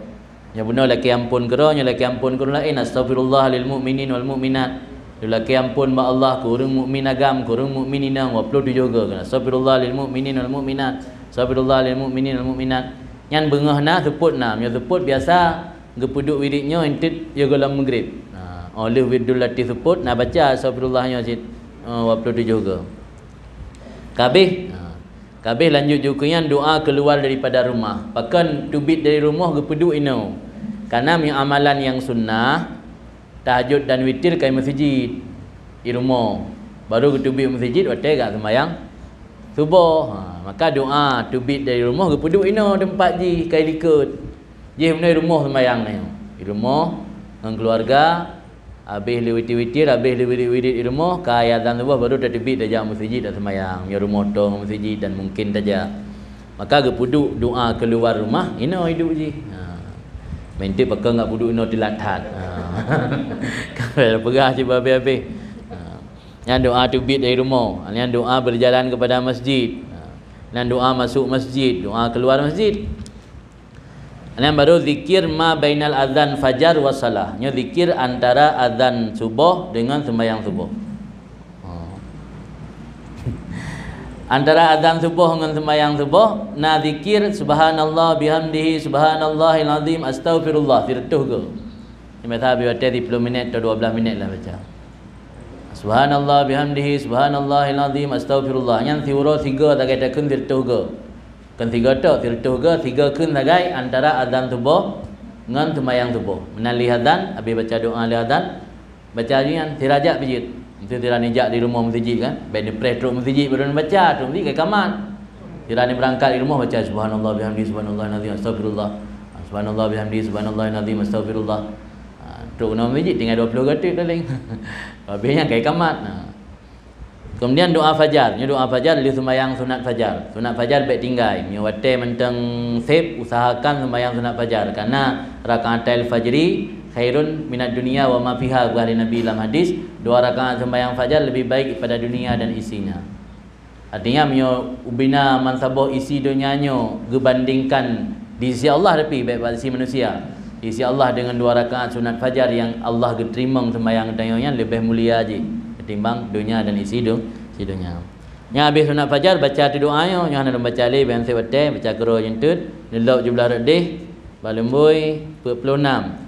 Nyoe bunoe lakée amphon keudroe, nyoe lakée amphon keu ureuëng laén. Astaghfirullah lil mu'minin wal mu'minat. Nyoe lakée amphon bak Allah keu ureuëng mukmin agam, keu ureuëng mukmin inong, dua puluh tujoh go. Astaghfirullah lil mu'minin wal mu'minat. Astaghfirullah lil mu'minin wal mu'minat. Nyan beungoh na, seupôt na. Nyoe seupôt biasa geupeuduek wirid nyoe enteuk yoh gohlom meugrib. Nah, óh lheueh wiridul latih seupôt na baca astaghfirullah nyoe cit, eh, dua puluh tujoh go. Ka habéh. Nah, ka habéh lanjut jukeu nyan doa keuluwa daripada rumoh. Pakon teubiet dari rumoh geupeuduek inoe. Karena meunyoe amalan nyang sunnah, tahajud dan witir ka i meuseujid, i rumoh. Baru geuteubiet meuseujid watée ka seumayang suboh. Ha, maka doa teubiet dari rumoh geupeuduek inoe teumpat jih ka i likot. Jih meunoe i rumoh seumayang nyoe. I rumoh ngon keuluwarga, habéh lé witir-witir, habéh lé wirid-wirid i rumoh, ka i azan suboh baru tateubiet tajak meuseujid taseumayang. Nyoe rumoh toe ngon meuseujid dan mungken tajak. Maka geupeuduek doa keuluwa rumoh, inoe iduek jih. Ha. Meunteuek pakon geupeuduek inoe teulat that. Ha. Ka peugah cit habéh-habéh. Ha. Nyan doa teubiet dari rumoh. Nyan doa berjalan kepada masjid. Ha. Nyan doa masuk masjid, doa keuluwa masjid. Nyan baru zikir ma bainal azan fajar was shalah. Nyoe zikir antara azan suboh dengan seumayang suboh. Oh. Antara azan suboh ngon seumayang suboh, na zikir subhanallah bihamdihi, subhanallahil azim, astaghfirullah, sireutôh go. Nyoe biasa bri watée siplôh minét atau dua belas minét lah baca. Subhanallah bihamdihi, subhanallahil azim, astaghfirullah. Nyan siuroe sigo sagai takheun sireutôh go. Kon sigo tok, sireutôh go, sigo kheun sagai antara azan suboh ngon seumayang suboh. Meunan lheueh azan, habéh baca doa lheueh azan, baca nyan sira jak pih jeuet. Meuseuti sira neujak di rumoh meuseujid kan, bék neupreh trok meuseujid baru neubaca, trok meuseujid ka kamat. Sira neubeurangkat di rumoh baca subhanallah bihamdi, subhanallahil azim, astaghfirullah. Subhanallah bihamdi, subhanallahil azim, astaghfirullah. Ha, trok keunoe meuseujid tinggai dua ploh go teuk paléng. Habéh nyan ka kamat. Ha. Kemudian doa fajar. Nyoe doa fajar lheueh seumayang sunat fajar. Sunat fajar bék tinggai. Nyoe watée mantong sép usahakan seumayang sunat fajar. Karena rakaatil fajri khairun minad dunya wa ma fiha, peugah lé Nabi lam hadis, dua rakaat seumayang fajar lebih baik daripada dunia dan isinya. Artinya, meunyoe ubina mansaboh isi donya nyoe geubandingkan di sisi Allah, tapi bék bak sisi manusia. Di sisi Allah, dengan dua rakaat sunat fajar nyang Allah geuteurimong seumayang tanyoe nyan leubeh mulia jih ketimbang donya dan isi do-, isi donya. Nyan habéh sunat fajar, baca tu doa nyoe, nyoe hana lôn baca lé, ban sép watée, baca keudroe jeuet teuk, neulok jublah rot deh, bak leumbôi, peuet ploh nam.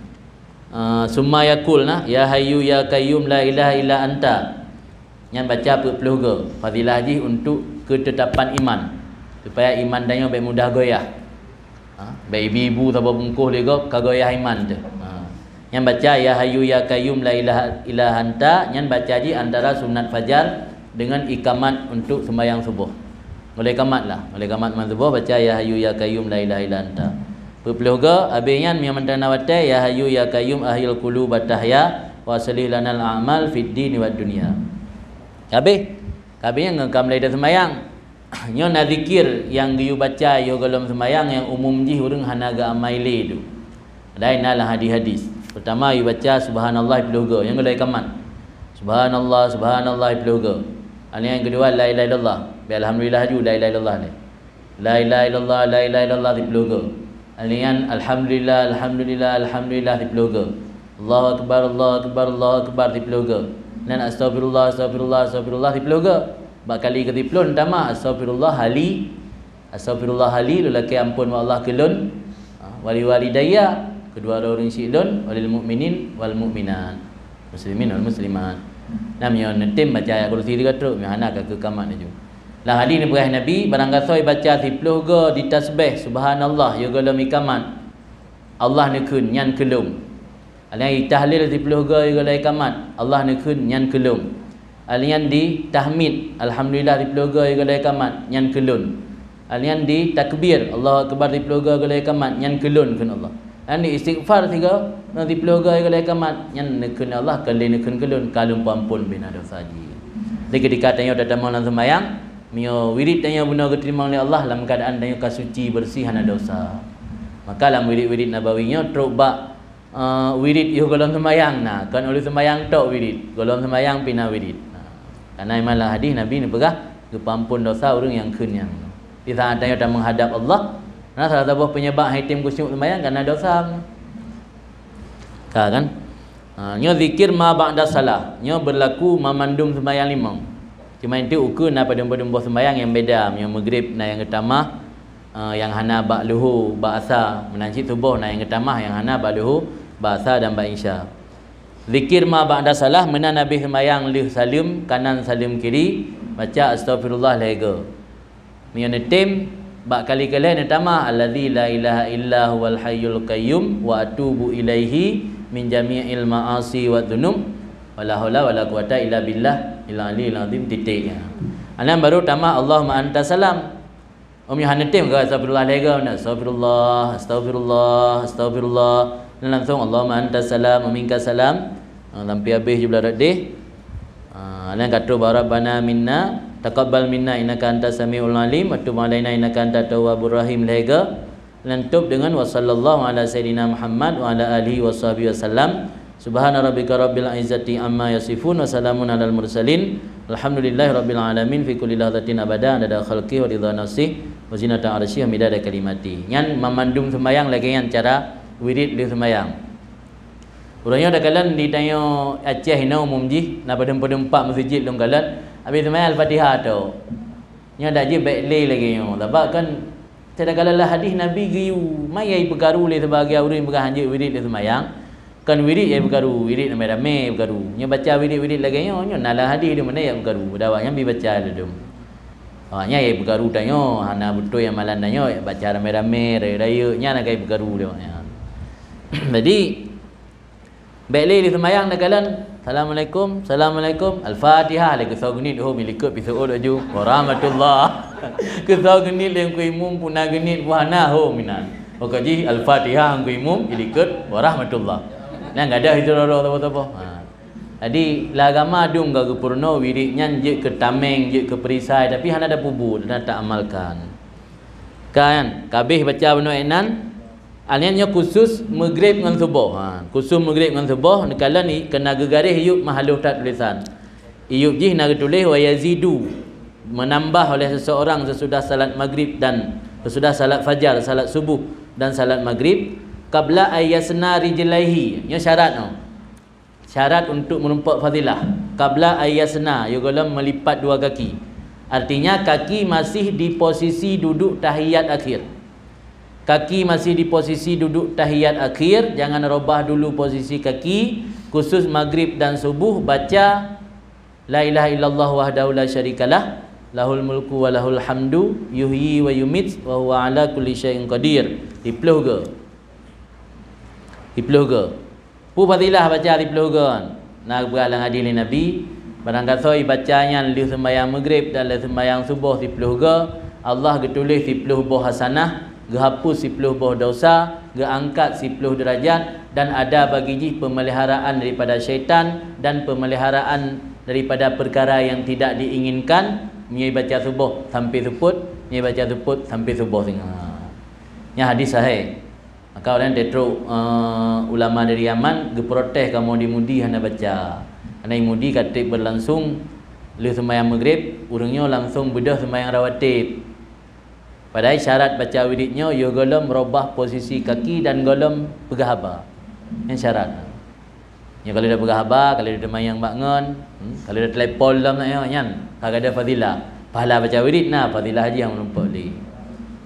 Ah, summa yaqul na, "Ya Hayyu ya Qayyum la ilaha illa anta." Nyan baca peuet ploh go. Fadilah jih untuk keutetapan iman. Supaya iman tanyoe bék mudah goyah. Ha, bék ibu-ibu saboh bungkôh lé gob ka goyah iman teuh. Ha. Nyan baca, "Ya Hayyu ya Qayyum la ilaha illa anta." Nyan baca jih antara sunat fajar dengan ikamat untuk seumayang suboh. Mulai kamat lah. Mulai kamat seumayang suboh baca, "Ya Hayyu ya Qayyum la ilaha illa anta." Peuet ploh go, habéh nyan meunyoe mantong na watée, "Ya Hayyu ya Qayyum ahyil quluba tahya wa aslih lanal a'mal fid dini wad dunya." Habéh. Habéh nyan ngon ka mulai taseumayang. Nyoe na zikir nyang geuyue baca yoh gohlom seumayang nyang umum jih ureuëng hana geuamai lé tu. Padahai na lam hadis-hadis. Pertama, yue baca subhanallah ploh go, nyang keudua ikamat. Subhanallah, subhanallah ploh go. Nyang keudua, la ilaha illallah. Baca alhamdulillah laju, la ilaha illallah lé. La ilaha illallah, la ilaha illallah siploh go. Nyan alhamdulillah, alhamdulillah, alhamdulillah siploh go. Allahu akbar, Allahu akbar, Allahu akbar siploh go. Nyan astaghfirullah, astaghfirullah, astaghfirullah siploh go. Bak kali keusiploh tamah, astaghfirullah hali, astaghfirullah hali, lôn lakée amphon bak Allah keu lôn, ha, wali walidayya, keudua droe ureuëng syiek lôn, walil mukminin wal mukminat, muslimin wal muslimat. Nyan meunyoe neutem baca ayat kursi tiga trok, meunyoe hana ka keu kamat laju. Lam hadis neupeugah Nabi, barang gasoe baca siploh go di tasbeh subhanallah yoh gohlom ikamat, Allah neukheun nyan keu lôn. Alheuh tahlil siploh go yoh gohlom ikamat, Allah neukheun nyan keu lôn. Alnyan di tahmid, alhamdulillah, siploh goe golom kamat, nyan keu lôn. Alnyan di takbir, Allahu Akbar, siploh goe golom kamat, nyan keu lôn kheun Allah. Alnyan di istighfar sigoe, nyan siploh goe golom kamat, nyan neukheun Allah, ka lheueh neukheun keu lôn, ka lôn peuamphon bina desya jih. Jadi ketika tanyoe tatamong lam seumayang, meunyoe wirid tanyoe bunoe geuteurimong lé Allah lam keuadaan tanyoe ka suci beureuséh hana desya. Maka lam wirid-wirid Nabawi nyoe trok bak eh, wirid yoh gohlom seumayang na, kon uleue seumayang tok wirid, gohlom seumayang pih na wirid. Nah, karena iman lam hadis Nabi neupeugah, geupeuamphon desya ureuëng nyang kheun nyan. Di saat tanyoe tameunghadab Allah, na salah saboh penyebab han item khusyuk seumayang karena desya. Ka kan? Ha, nyoe zikir ma ba'da salah, nyoe berlaku mamandum seumayang limong. Cuma itu ukeue na padum-padum boh seumayang nyang beda, meunyoe Maghrib na nyang geutamah, eh, nyang hana bak luhu, bak asa, meunan cit suboh na nyang geutamah nyang hana bak luhu, bak asa dan bak insya. Zikir ma ba'da salah, meunan habéh seumayang lheueh saleuem kanan saleuem kiri, baca astaghfirullah lhée goe. Meunyoe neutem, bak kali keulhée neutamah, "Alladzi la ilaha illa huwal hayyul qayyum wa atubu ilaihi min jami'il ma'asi wa dzunub, wa la haula wa la quwwata illa billah il aliyil azim," titik. Anan baru tamah, "Allahumma anta salam." Om nyoe hana tem ka, "Astagfirullah," lhée goe na, "Astagfirullah, astagfirullah, astagfirullah." Dan langsung, "Allahumma anta salam, wa minka salam." Ha, sampai habéh jumlah rot deh. Ha, dan ka trok bak, "Rabbana minna, taqabbal minna innaka antas samiul alim, wa tub alaina innaka antat tawwabur rahim," lhée goe. Dan tôb deungon, "Wa sallallahu ala sayyidina Muhammad wa ala alihi wa sahbihi wa sallam." Subhana rabbika rabbil izzati amma yasifun, wa salamun alal mursalin, walhamdulillahi rabbil alamin, fi kulli lahzatin abada, adada khalqi wa ridha nafsi, wa zinata arsyi, wa midada kalimati. Nyan mamandum seumayang lagée nyan cara wirid lheueh seumayang. Uroe nyoe takalon di tanyoe Aceh inoe umum jih, na padum-padum pat meuseujid lôn kalon, habéh seumayang Al-Fatihah tok. Nyoe dak jeuet bék lé lagée nyoe, sabab kan Takalon lam hadis Nabi geuyue, ma nyang ipeukaru lé sibagian ureuëng peugah hanjeuet wirid lé seumayang, kon wirid nyang ipeukaru, wirid ramé-ramé ipeukaru. Nyoe baca wirid-wirid lagée nyoe, nyoe na lam hadis di mana nyang ipeukaru, pada awak nyan bi baca lé dum. Awak nyan nyang ipeukaru tanyoe, hana beutôi amalan tanyoe, baca ramé-ramé, rayeuk-rayeuk, nyan na ka ipeukaru lé awak nyan. Jadi, Bék lé diseumayang takalon, "Assalamualaikum, assalamualaikum, Al-Fatihah," lé keusoe geuniet hom ilikot piseuôt laju, "Warahmatullah." Keusoe geuniet lé Teungku Imum puna geuniet buah na hom inan. Pokok jih Al-Fatihah Teungku Imum ilikot, "Warahmatullah." Nyan gadôh itu roro saboh-saboh. Ha. Jadi, lam agama dum ka geupeurunoe wirid nyan jeuet keu tameng, jeuet keu perisai, tapi hana tapeubuet, hana taamalkan. Kan, ka abéh baca bunoe inan, Alnyan nyoe khusus Maghrib ngon Suboh. Ha, khusus Maghrib ngon Suboh, neukalon i-, keu na geugaréh iyup meuhaloh that tulésan. Iyup jih na geutuléh wa yazidu, menambah oleh seseorang sesudah salat Maghrib dan sesudah salat Fajar, salat Subuh dan salat Maghrib, qabla an yasna rijlaihi. Nyoe syarat nyoe. Syarat untuk meurumpok fadilah, qabla an yasna, yoh gohlom meulipat dua kaki. Artinya, kaki masih di posisi duduk tahiyat akhir. Kaki masih di posisi duduk tahiyat akhir, jangan robah dulu posisi kaki, khusus Maghrib dan Subuh, baca, "La ilaha illallah wahdahu la syarikalah, lahul mulku wa lahul hamdu, yuhyi wa yumit, wa huwa ala kulli syai'in qadir." Siploh goe. Siploh goe. Peue fadilah baca siploh goe? Na geupeugah lam hadis lé Nabi, barang gasoe baca nyan lheueh seumayang Maghrib dan lheueh seumayang Suboh siploh goe, Allah geutuléh siploh boh hasanah, geuhapus siploh boh desya, geuangkat siploh deurajat, dan ada bagi jih peumeliharaan daripada syaitan dan peumeliharaan daripada peukara nyang tidak diinginkan, meunyoe baca Suboh sampai seupôt, meunyoe baca seupôt sampai Suboh singoh. Nyan hadis sahih. Maka ureuëng teutrok, eh, ulama dari Yaman geuprotes kamoe di Mudi hana baca. Karena di Mudi ka treb berlangsung lheueh seumayang Maghrib, ureuëng nyoe langsung beudôh seumayang rawatib. Padahai syarat baca wirid nyoe yoh gohlom robah posisi kaki dan gohlom peugah haba. Nyan syarat. Nyoe kalau dah peugah haba, kalau dah teumayang bak ngon, hmm, kalau dah telepon lom nak nyoe nyan, ka ada fadilah. Pahala baca wirid na, fadilah jih nyang meurumpok lé.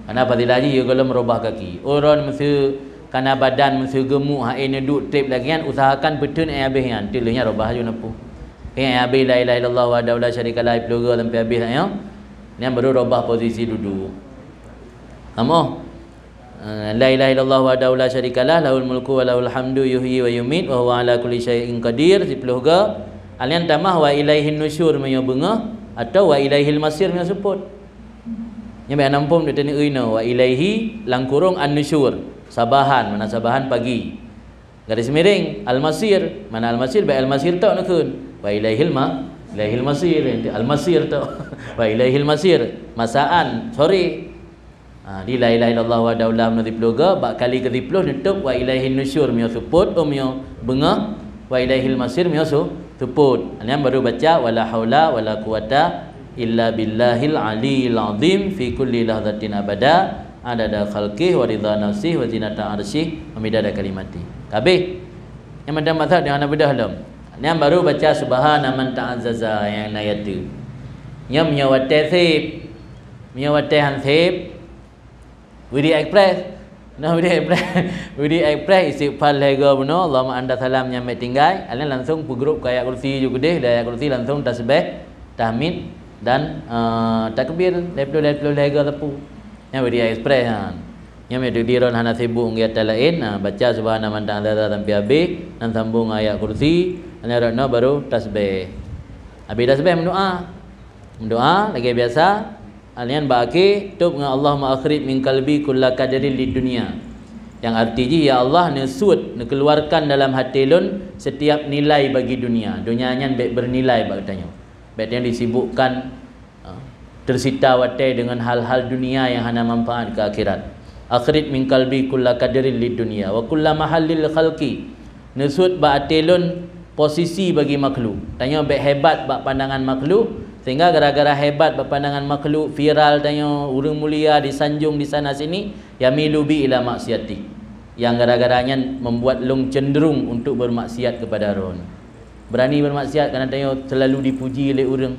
Karena fadilah jih yoh gohlom robah kaki. Uroe meuseu kana badan meuseu gemuk hai neuduek treb lagée nyan, usahakan peuteun nyang abéh nyan, teuk lheueh nyan robah laju neupôh. Nyang abéh la ilaha illallah wahdahu la syarikalah siploh goe sampai abéh nyan, nyan baru robah posisi duduk. Kamoe? Eh, la ilaha illallah wahdahu la syarikalah, lahul mulku wa lahul hamdu, yuhyi wa yumit, wa huwa ala kulli syai'in qadir, siploh goe. Alèh nyan tamah wa ilaihin nusyur meunyoe beungoh, atau wa ilaihil masir meunyoe seupôt. Nyan bèk hana muphom di teuneuh inoe, wa ilaihi lam kurong an-nusyur. Sabahan, mana sabahan pagi. Garis miring, al-masir, mana al-masir, bèk al-masir tok neukheun. Wa ilaihil ma-, ilaihil masir, al-masir tok. Wa ilaihil masir, masaan, sore. Ha, di la ilaha illallah wahdahu la syarika lahu, bak kali keu siplôh neutôb wa ilaihin nusyur meunyoe seupôt, oh, meunyoe beungoh, wa ilaihil masir meunyoe su-, seupôt. Nyan baru baca wala haula wala quwata illa billahil aliyil azim fi kulli lahzatin abada, adada khalqih wa ridha nafsih wa zinata arsyih wa midada kalimatih. Ka abéh. Nyan mantong maksud nyang hana beudôh lom. Nyan baru baca subhana man ta'azzaza nyang na yaitu. Nyan meunyoe watèe sép. Meunyoe watèe han sép, Widi Express. Nah, Widi Express. Widi Express istighfar lhèe go bunoe, Allahumma anta salam nyan mé tinggai. Alèh langsung peugrup keu ayat kursi ju keudéh, dari ayat kursi langsung tasbih, tahmid dan, eh, takbir, lhèe ploh, lhèe ploh lhèe go sapeue. Nyan Widi Express nyan. Nyan mé di droen hana sibuk ngon ata laén, ha, baca subhana man ta'azzaza sampai habéh, dan sambung ayat kursi, alèh rot nyoe baru tasbih. Habéh tasbih meudoa. Meudoa lagèe biasa, alèh nyan bak akhé tôb ngon Allahumma akhrij min qalbi kulla qadrin lid dunya. Nyang arti jih, "Ya Allah, neusuet, neukeuluarkan dalam até lôn setiap nilai bagi dunia." Dunia nyan bèk beunilai bak geutanyoe. Bèk tanyoe disibukkan, ha, teusita watèe deungon hal-hal dunia nyang hana manfaat keu akhirat. "Akhrij min qalbi kulla qadrin lid dunya wa kulla mahallil khalqi." Neusuet bak até lôn posisi bagi makhluk. Tanyoe bèk hebat bak pandangan makhluk, sehingga gara-gara hebat bak pandangan makhluk, viral tanyoe, ureueng mulia disanjong di sana sini, yamilu bi ila maksiati. Nyang gara-gara nyan membuat lôn cenderung untuk bermaksiat kepada droen. Berani bermaksiat karena tanyoe selalu dipuji lé ureueng.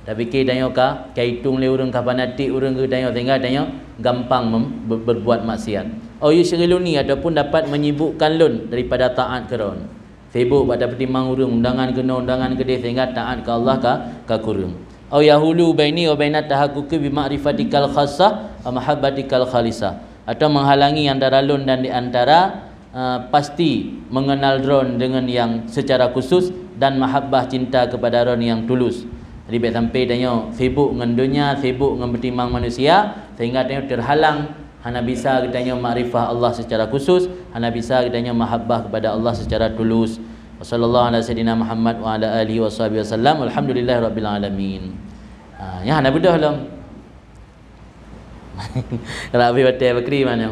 Tapike tanyoe ka, ka itong lé ureueng, ka fanatik ureueng keu tanyoe, sehingga tanyoe gampang mem-, be-, berbuat maksiat. Au yusyghiluni, ataupun dapat menyibukkan lôn daripada taat keu droen. Sibuk bak tapeutimang ureueng, undangan keunoe, undangan keudéh, sehingga taat keu Allah ka, ka kureueng. Au yahulu baini wa baina tahaqquqi bi ma'rifatikal khassah wa mahabbatikal khalisah, atau menghalangi antara lôn dan di antara, eh, pasti mengenal droen deungon nyang secara khusus dan mahabbah, cinta kepada droen nyang tulus. Jadi bèk sampai tanyoe sibuk ngon donya, sibuk ngon peutimang manusia, sehingga tanyoe terhalang, hana bisa geutanyoe makrifah Allah secara khusus, hana bisa geutanyoe mahabbah kepada Allah secara tulus. Wa sallallahu ala sayyidina Muhammad wa ala alihi wa sahbihi wasallam. Walhamdulillahi rabbil alamin. Ha, nyan hana beudôh lom. Kalau habéh watèe bakri mana?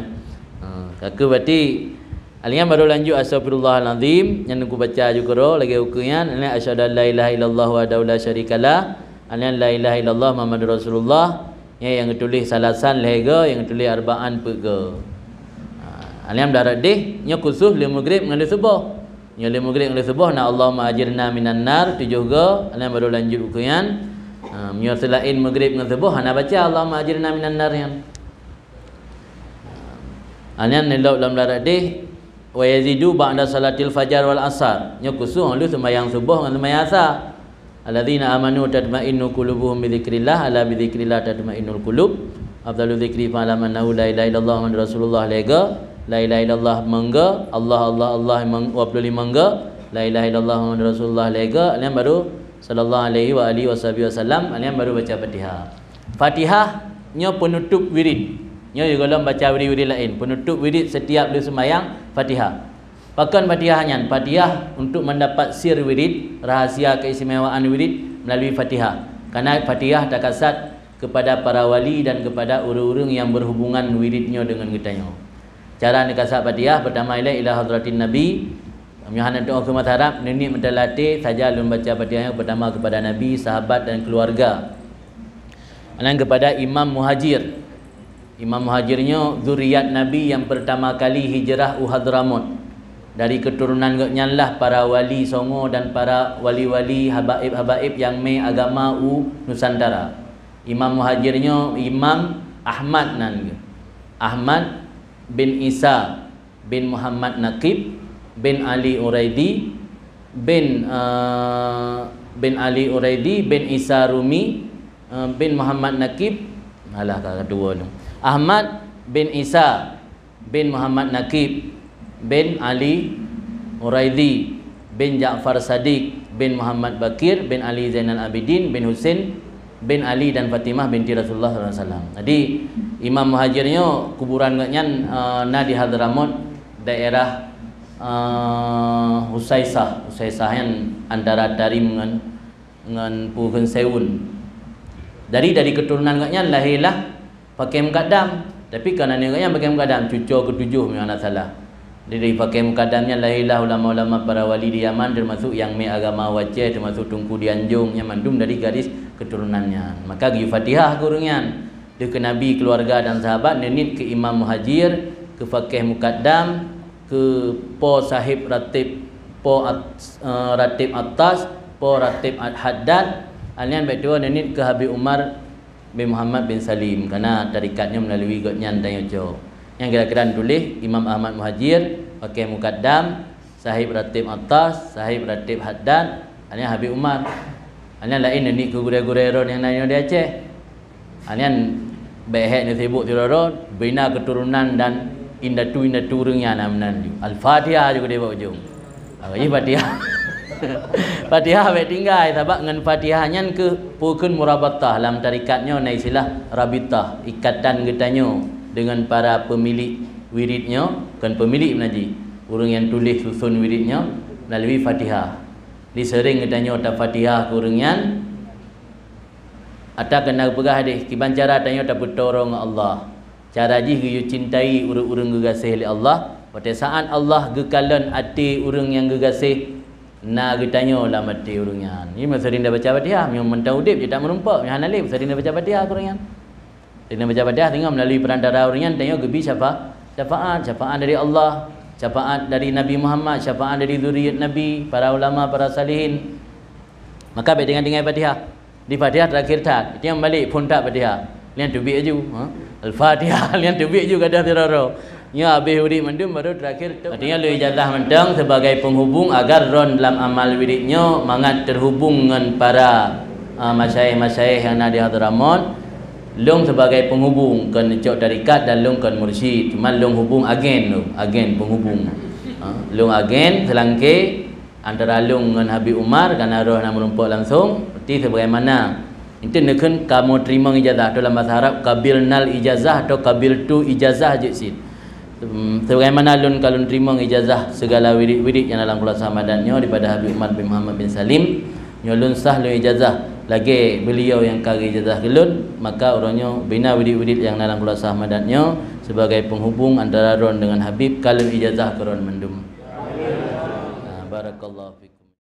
Ha, ka keuh berarti, alèh nyan baru lanjut astaghfirullahalazim, nyan kubaca ju keudroe lagèe ukeue nyan, asyhadu an la ilaha illallah wahdahu la syarikalah, alèh nyan la ilaha illallah Muhammadur Rasulullah, nyan nyang geutuléh salasan lhèe go, nyang geutuléh arbaan peuet go. Ha, alèh nyan darat deh, nyoe khusus lé Maghrib ngon lé Suboh. Nyoe lé Maghrib ngon lé Suboh na Allahumma ajirna minan nar tujoh go, alèh nyan baru lanjut ukeue nyan. Ha, meunyoe seulaén Maghrib ngon Suboh hana baca Allahumma ajirna minan nar nyan. Ha, nyan neulok lam darat deh, wa yazidu ba'da salatil fajar wal asar. Nyoe khusus lheueh seumayang Suboh ngon seumayang Asar. Alladzina amanu tatma'innu qulubuhum bidzikrillah, ala bidzikrillah tatma'innul qulub. Afdalu dzikri fa'lam annahu la ilaha illallah Muhammadur Rasulullah lhèe go, la ilaha illallah meugo, Allah, Allah, Allah meugo, dua puluh lima go, la ilaha illallah Muhammadur Rasulullah lhèe go, alèh nyan baru sallallahu alaihi wa alihi wasahbihi wasallam, alèh nyan baru baca Fatihah. Fatihah nyoe penutup wirid. Nyoe gohlom baca wirid-wirid laén, penutup wirid setiap lheueh seumayang Fatihah. Pakon Fatihah nyan? Fatihah untuk mendapat sir wirid, rahasia keistimewaan wirid melalui Fatihah. Karena Fatihah takasat kepada para wali dan kepada ureueng-ureueng nyang berhubungan wirid nyoe deungon geutanyoe. Cara neukasat Fatihah, pertama ilèe ila hadratin Nabi. Meunyoe hana teu'oh keu masa Arab, neuniet meutalati saja lôn baca Fatihah nyoe pertama kepada Nabi, sahabat dan keluarga. Dan kepada Imam Muhajir. Imam Muhajir nyoe zuriat Nabi nyang pertama kali hijrah u Hadramaut. Dari keturunan gobnyan lah para wali songo dan para wali-wali habaib-habaib nyang mé agama u Nusantara. Imam Muhajir nyoe Imam Ahmad nan geuh. Ahmad bin Isa bin Muhammad Naqib bin Ali Uraidi bin, eh, bin Ali Uraidi bin Isa Rumi, eh, bin Muhammad Naqib, alah, ka dua tu. Ahmad bin Isa bin Muhammad Naqib bin Ali Uraidi bin Ja'far Sadiq bin Muhammad Bakir bin Ali Zainal Abidin bin Husain bin Ali dan Fatimah binti Rasulullah sallallahu alaihi wasallam. Jadi, Imam Muhajir nyoe kuburan gobnyan, eh, na di Hadramot, daerah, eh, Husaisah. Husaisah nyan antara Tarim ngon, ngon Puhun Seun. Dari, dari keturunan gobnyan lahirlah Fakih Mukaddam. Tapi kon aneuk gobnyan Fakih Mukaddam, cuco ketujuh meunyoe hana salah. Jadi, dari Fakih Mukaddam nyan lahirlah ulama-ulama para wali di Yaman, termasuk nyang mé agama u Aceh, termasuk Teungku Dianjong, nyan mandum dari garis keturunan nyan. Maka geuyue Fatihah keu ureuëng nyan. Deuh keu Nabi, keluarga dan sahabat, neuniet keu Imam Muhajir, keu Fakih Mukaddam, keu Po Sahib Ratib, Po At-, eh, Ratib Atas, Po Ratib At-, Haddad, alnyan bék tuwoe neuniet keu Habib Umar bin Muhammad bin Salim, karena tarikat nyoe melalui gobnyan tanyoe cok. Nyang kira-kira tuléh Imam Ahmad Muhajir, Fakih Mukaddam, Sahib Ratib Atas, Sahib Ratib Haddad, alnyan Habib Umar. Alnyan laén neuniet keu gurée-gurée droe nyang na nyoe di Aceh. Alnyan bék hék neusibuk sidroe-droe, bina keturunan dan indatu-indatu ureuëng nyan na meunan ju. Al-Fatihah ju keudeh bak ujong. Ah, ih, Fatihah. Fatihah bék tinggai, sabab ngon Fatihah nyan keuh peue kheun murabatah. Lam tarikat nyoe na istilah rabitah, ikatan geutanyoe dengan para pemilik wirid nyoe, kon pemilik meunan jih, ureuëng nyang tuléh susun wirid nyoe melalui Fatihah. Di seuring geutanyoe ta-Fatihah keu ureuëng nyan, ata keunan geupeugah deh, kiban cara tanyoe tapeutoro ngon Allah. Cara jih geuyue cintai ureuëng-ureuëng geugaséh lé Allah. Watée saát Allah geukalon até ureuëng nyang geugaséh, na geutanyoe lam até ureuëng nyan. Nyoe meuseuring tabaca Fatihah, meunyoe mantong udeb jeuet tameurumpok, meunyoe hana lé meuseuring tabaca Fatihah keu ureuëng nyan. Seuring tabaca Fatihah, sehingga melalui perantara ureuëng nyan tanyoe geubi syafa-, syafaat, syafaat dari Allah, syafaat dari Nabi Muhammad, syafaat dari zuriat Nabi, para ulama, para salihin. Maka bék tinggai-tinggai Fatihah. Di Fatihah terakhir that. Itu nyang balik phon that Fatihah. Lian teubiet aju. Ha? Al-Fatihah, lian teubiet aju gadoh sidroe-droe. Nyoe habéh wirid mandum baru terakhir tu. Artinya lôn ijazah mantong sebagai penghubung agar droen lam amal wirid nyoe mangat terhubung ngon para, ah, masyayikh-masyayikh nyang na di Hadramaut. Lôn sebagai penghubung, kon cok tarikat dan lôn kon mursyid. Cuma lôn hubung agen lôn, agen penghubung. Ha? Lôn agen seulangké antara lôn ngon Habib Umar, kana roh na meurumpok langsong, berarti sebagaimana itu neukheun kamoe teurimong ijazah, atau lam bahasa Arab, qabilnal ijazah atau qabiltu ijazah jeuet cit. Hmm, sebagaimana lôn ka lôn teurimong ijazah segala wirid-wirid nyang dalam khulasah madat nyoe daripada Habib Umar bin Muhammad bin Salim, nyoe lôn sah lôn ijazah lagée beliau nyang ka geuijazah keu lôn, maka uroe nyoe bina wirid-wirid nyang dalam khulasah madat nyoe sebagai penghubung antara droen dengan Habib, ka lôn ijazah keu droen mandum. Ah, barakallahu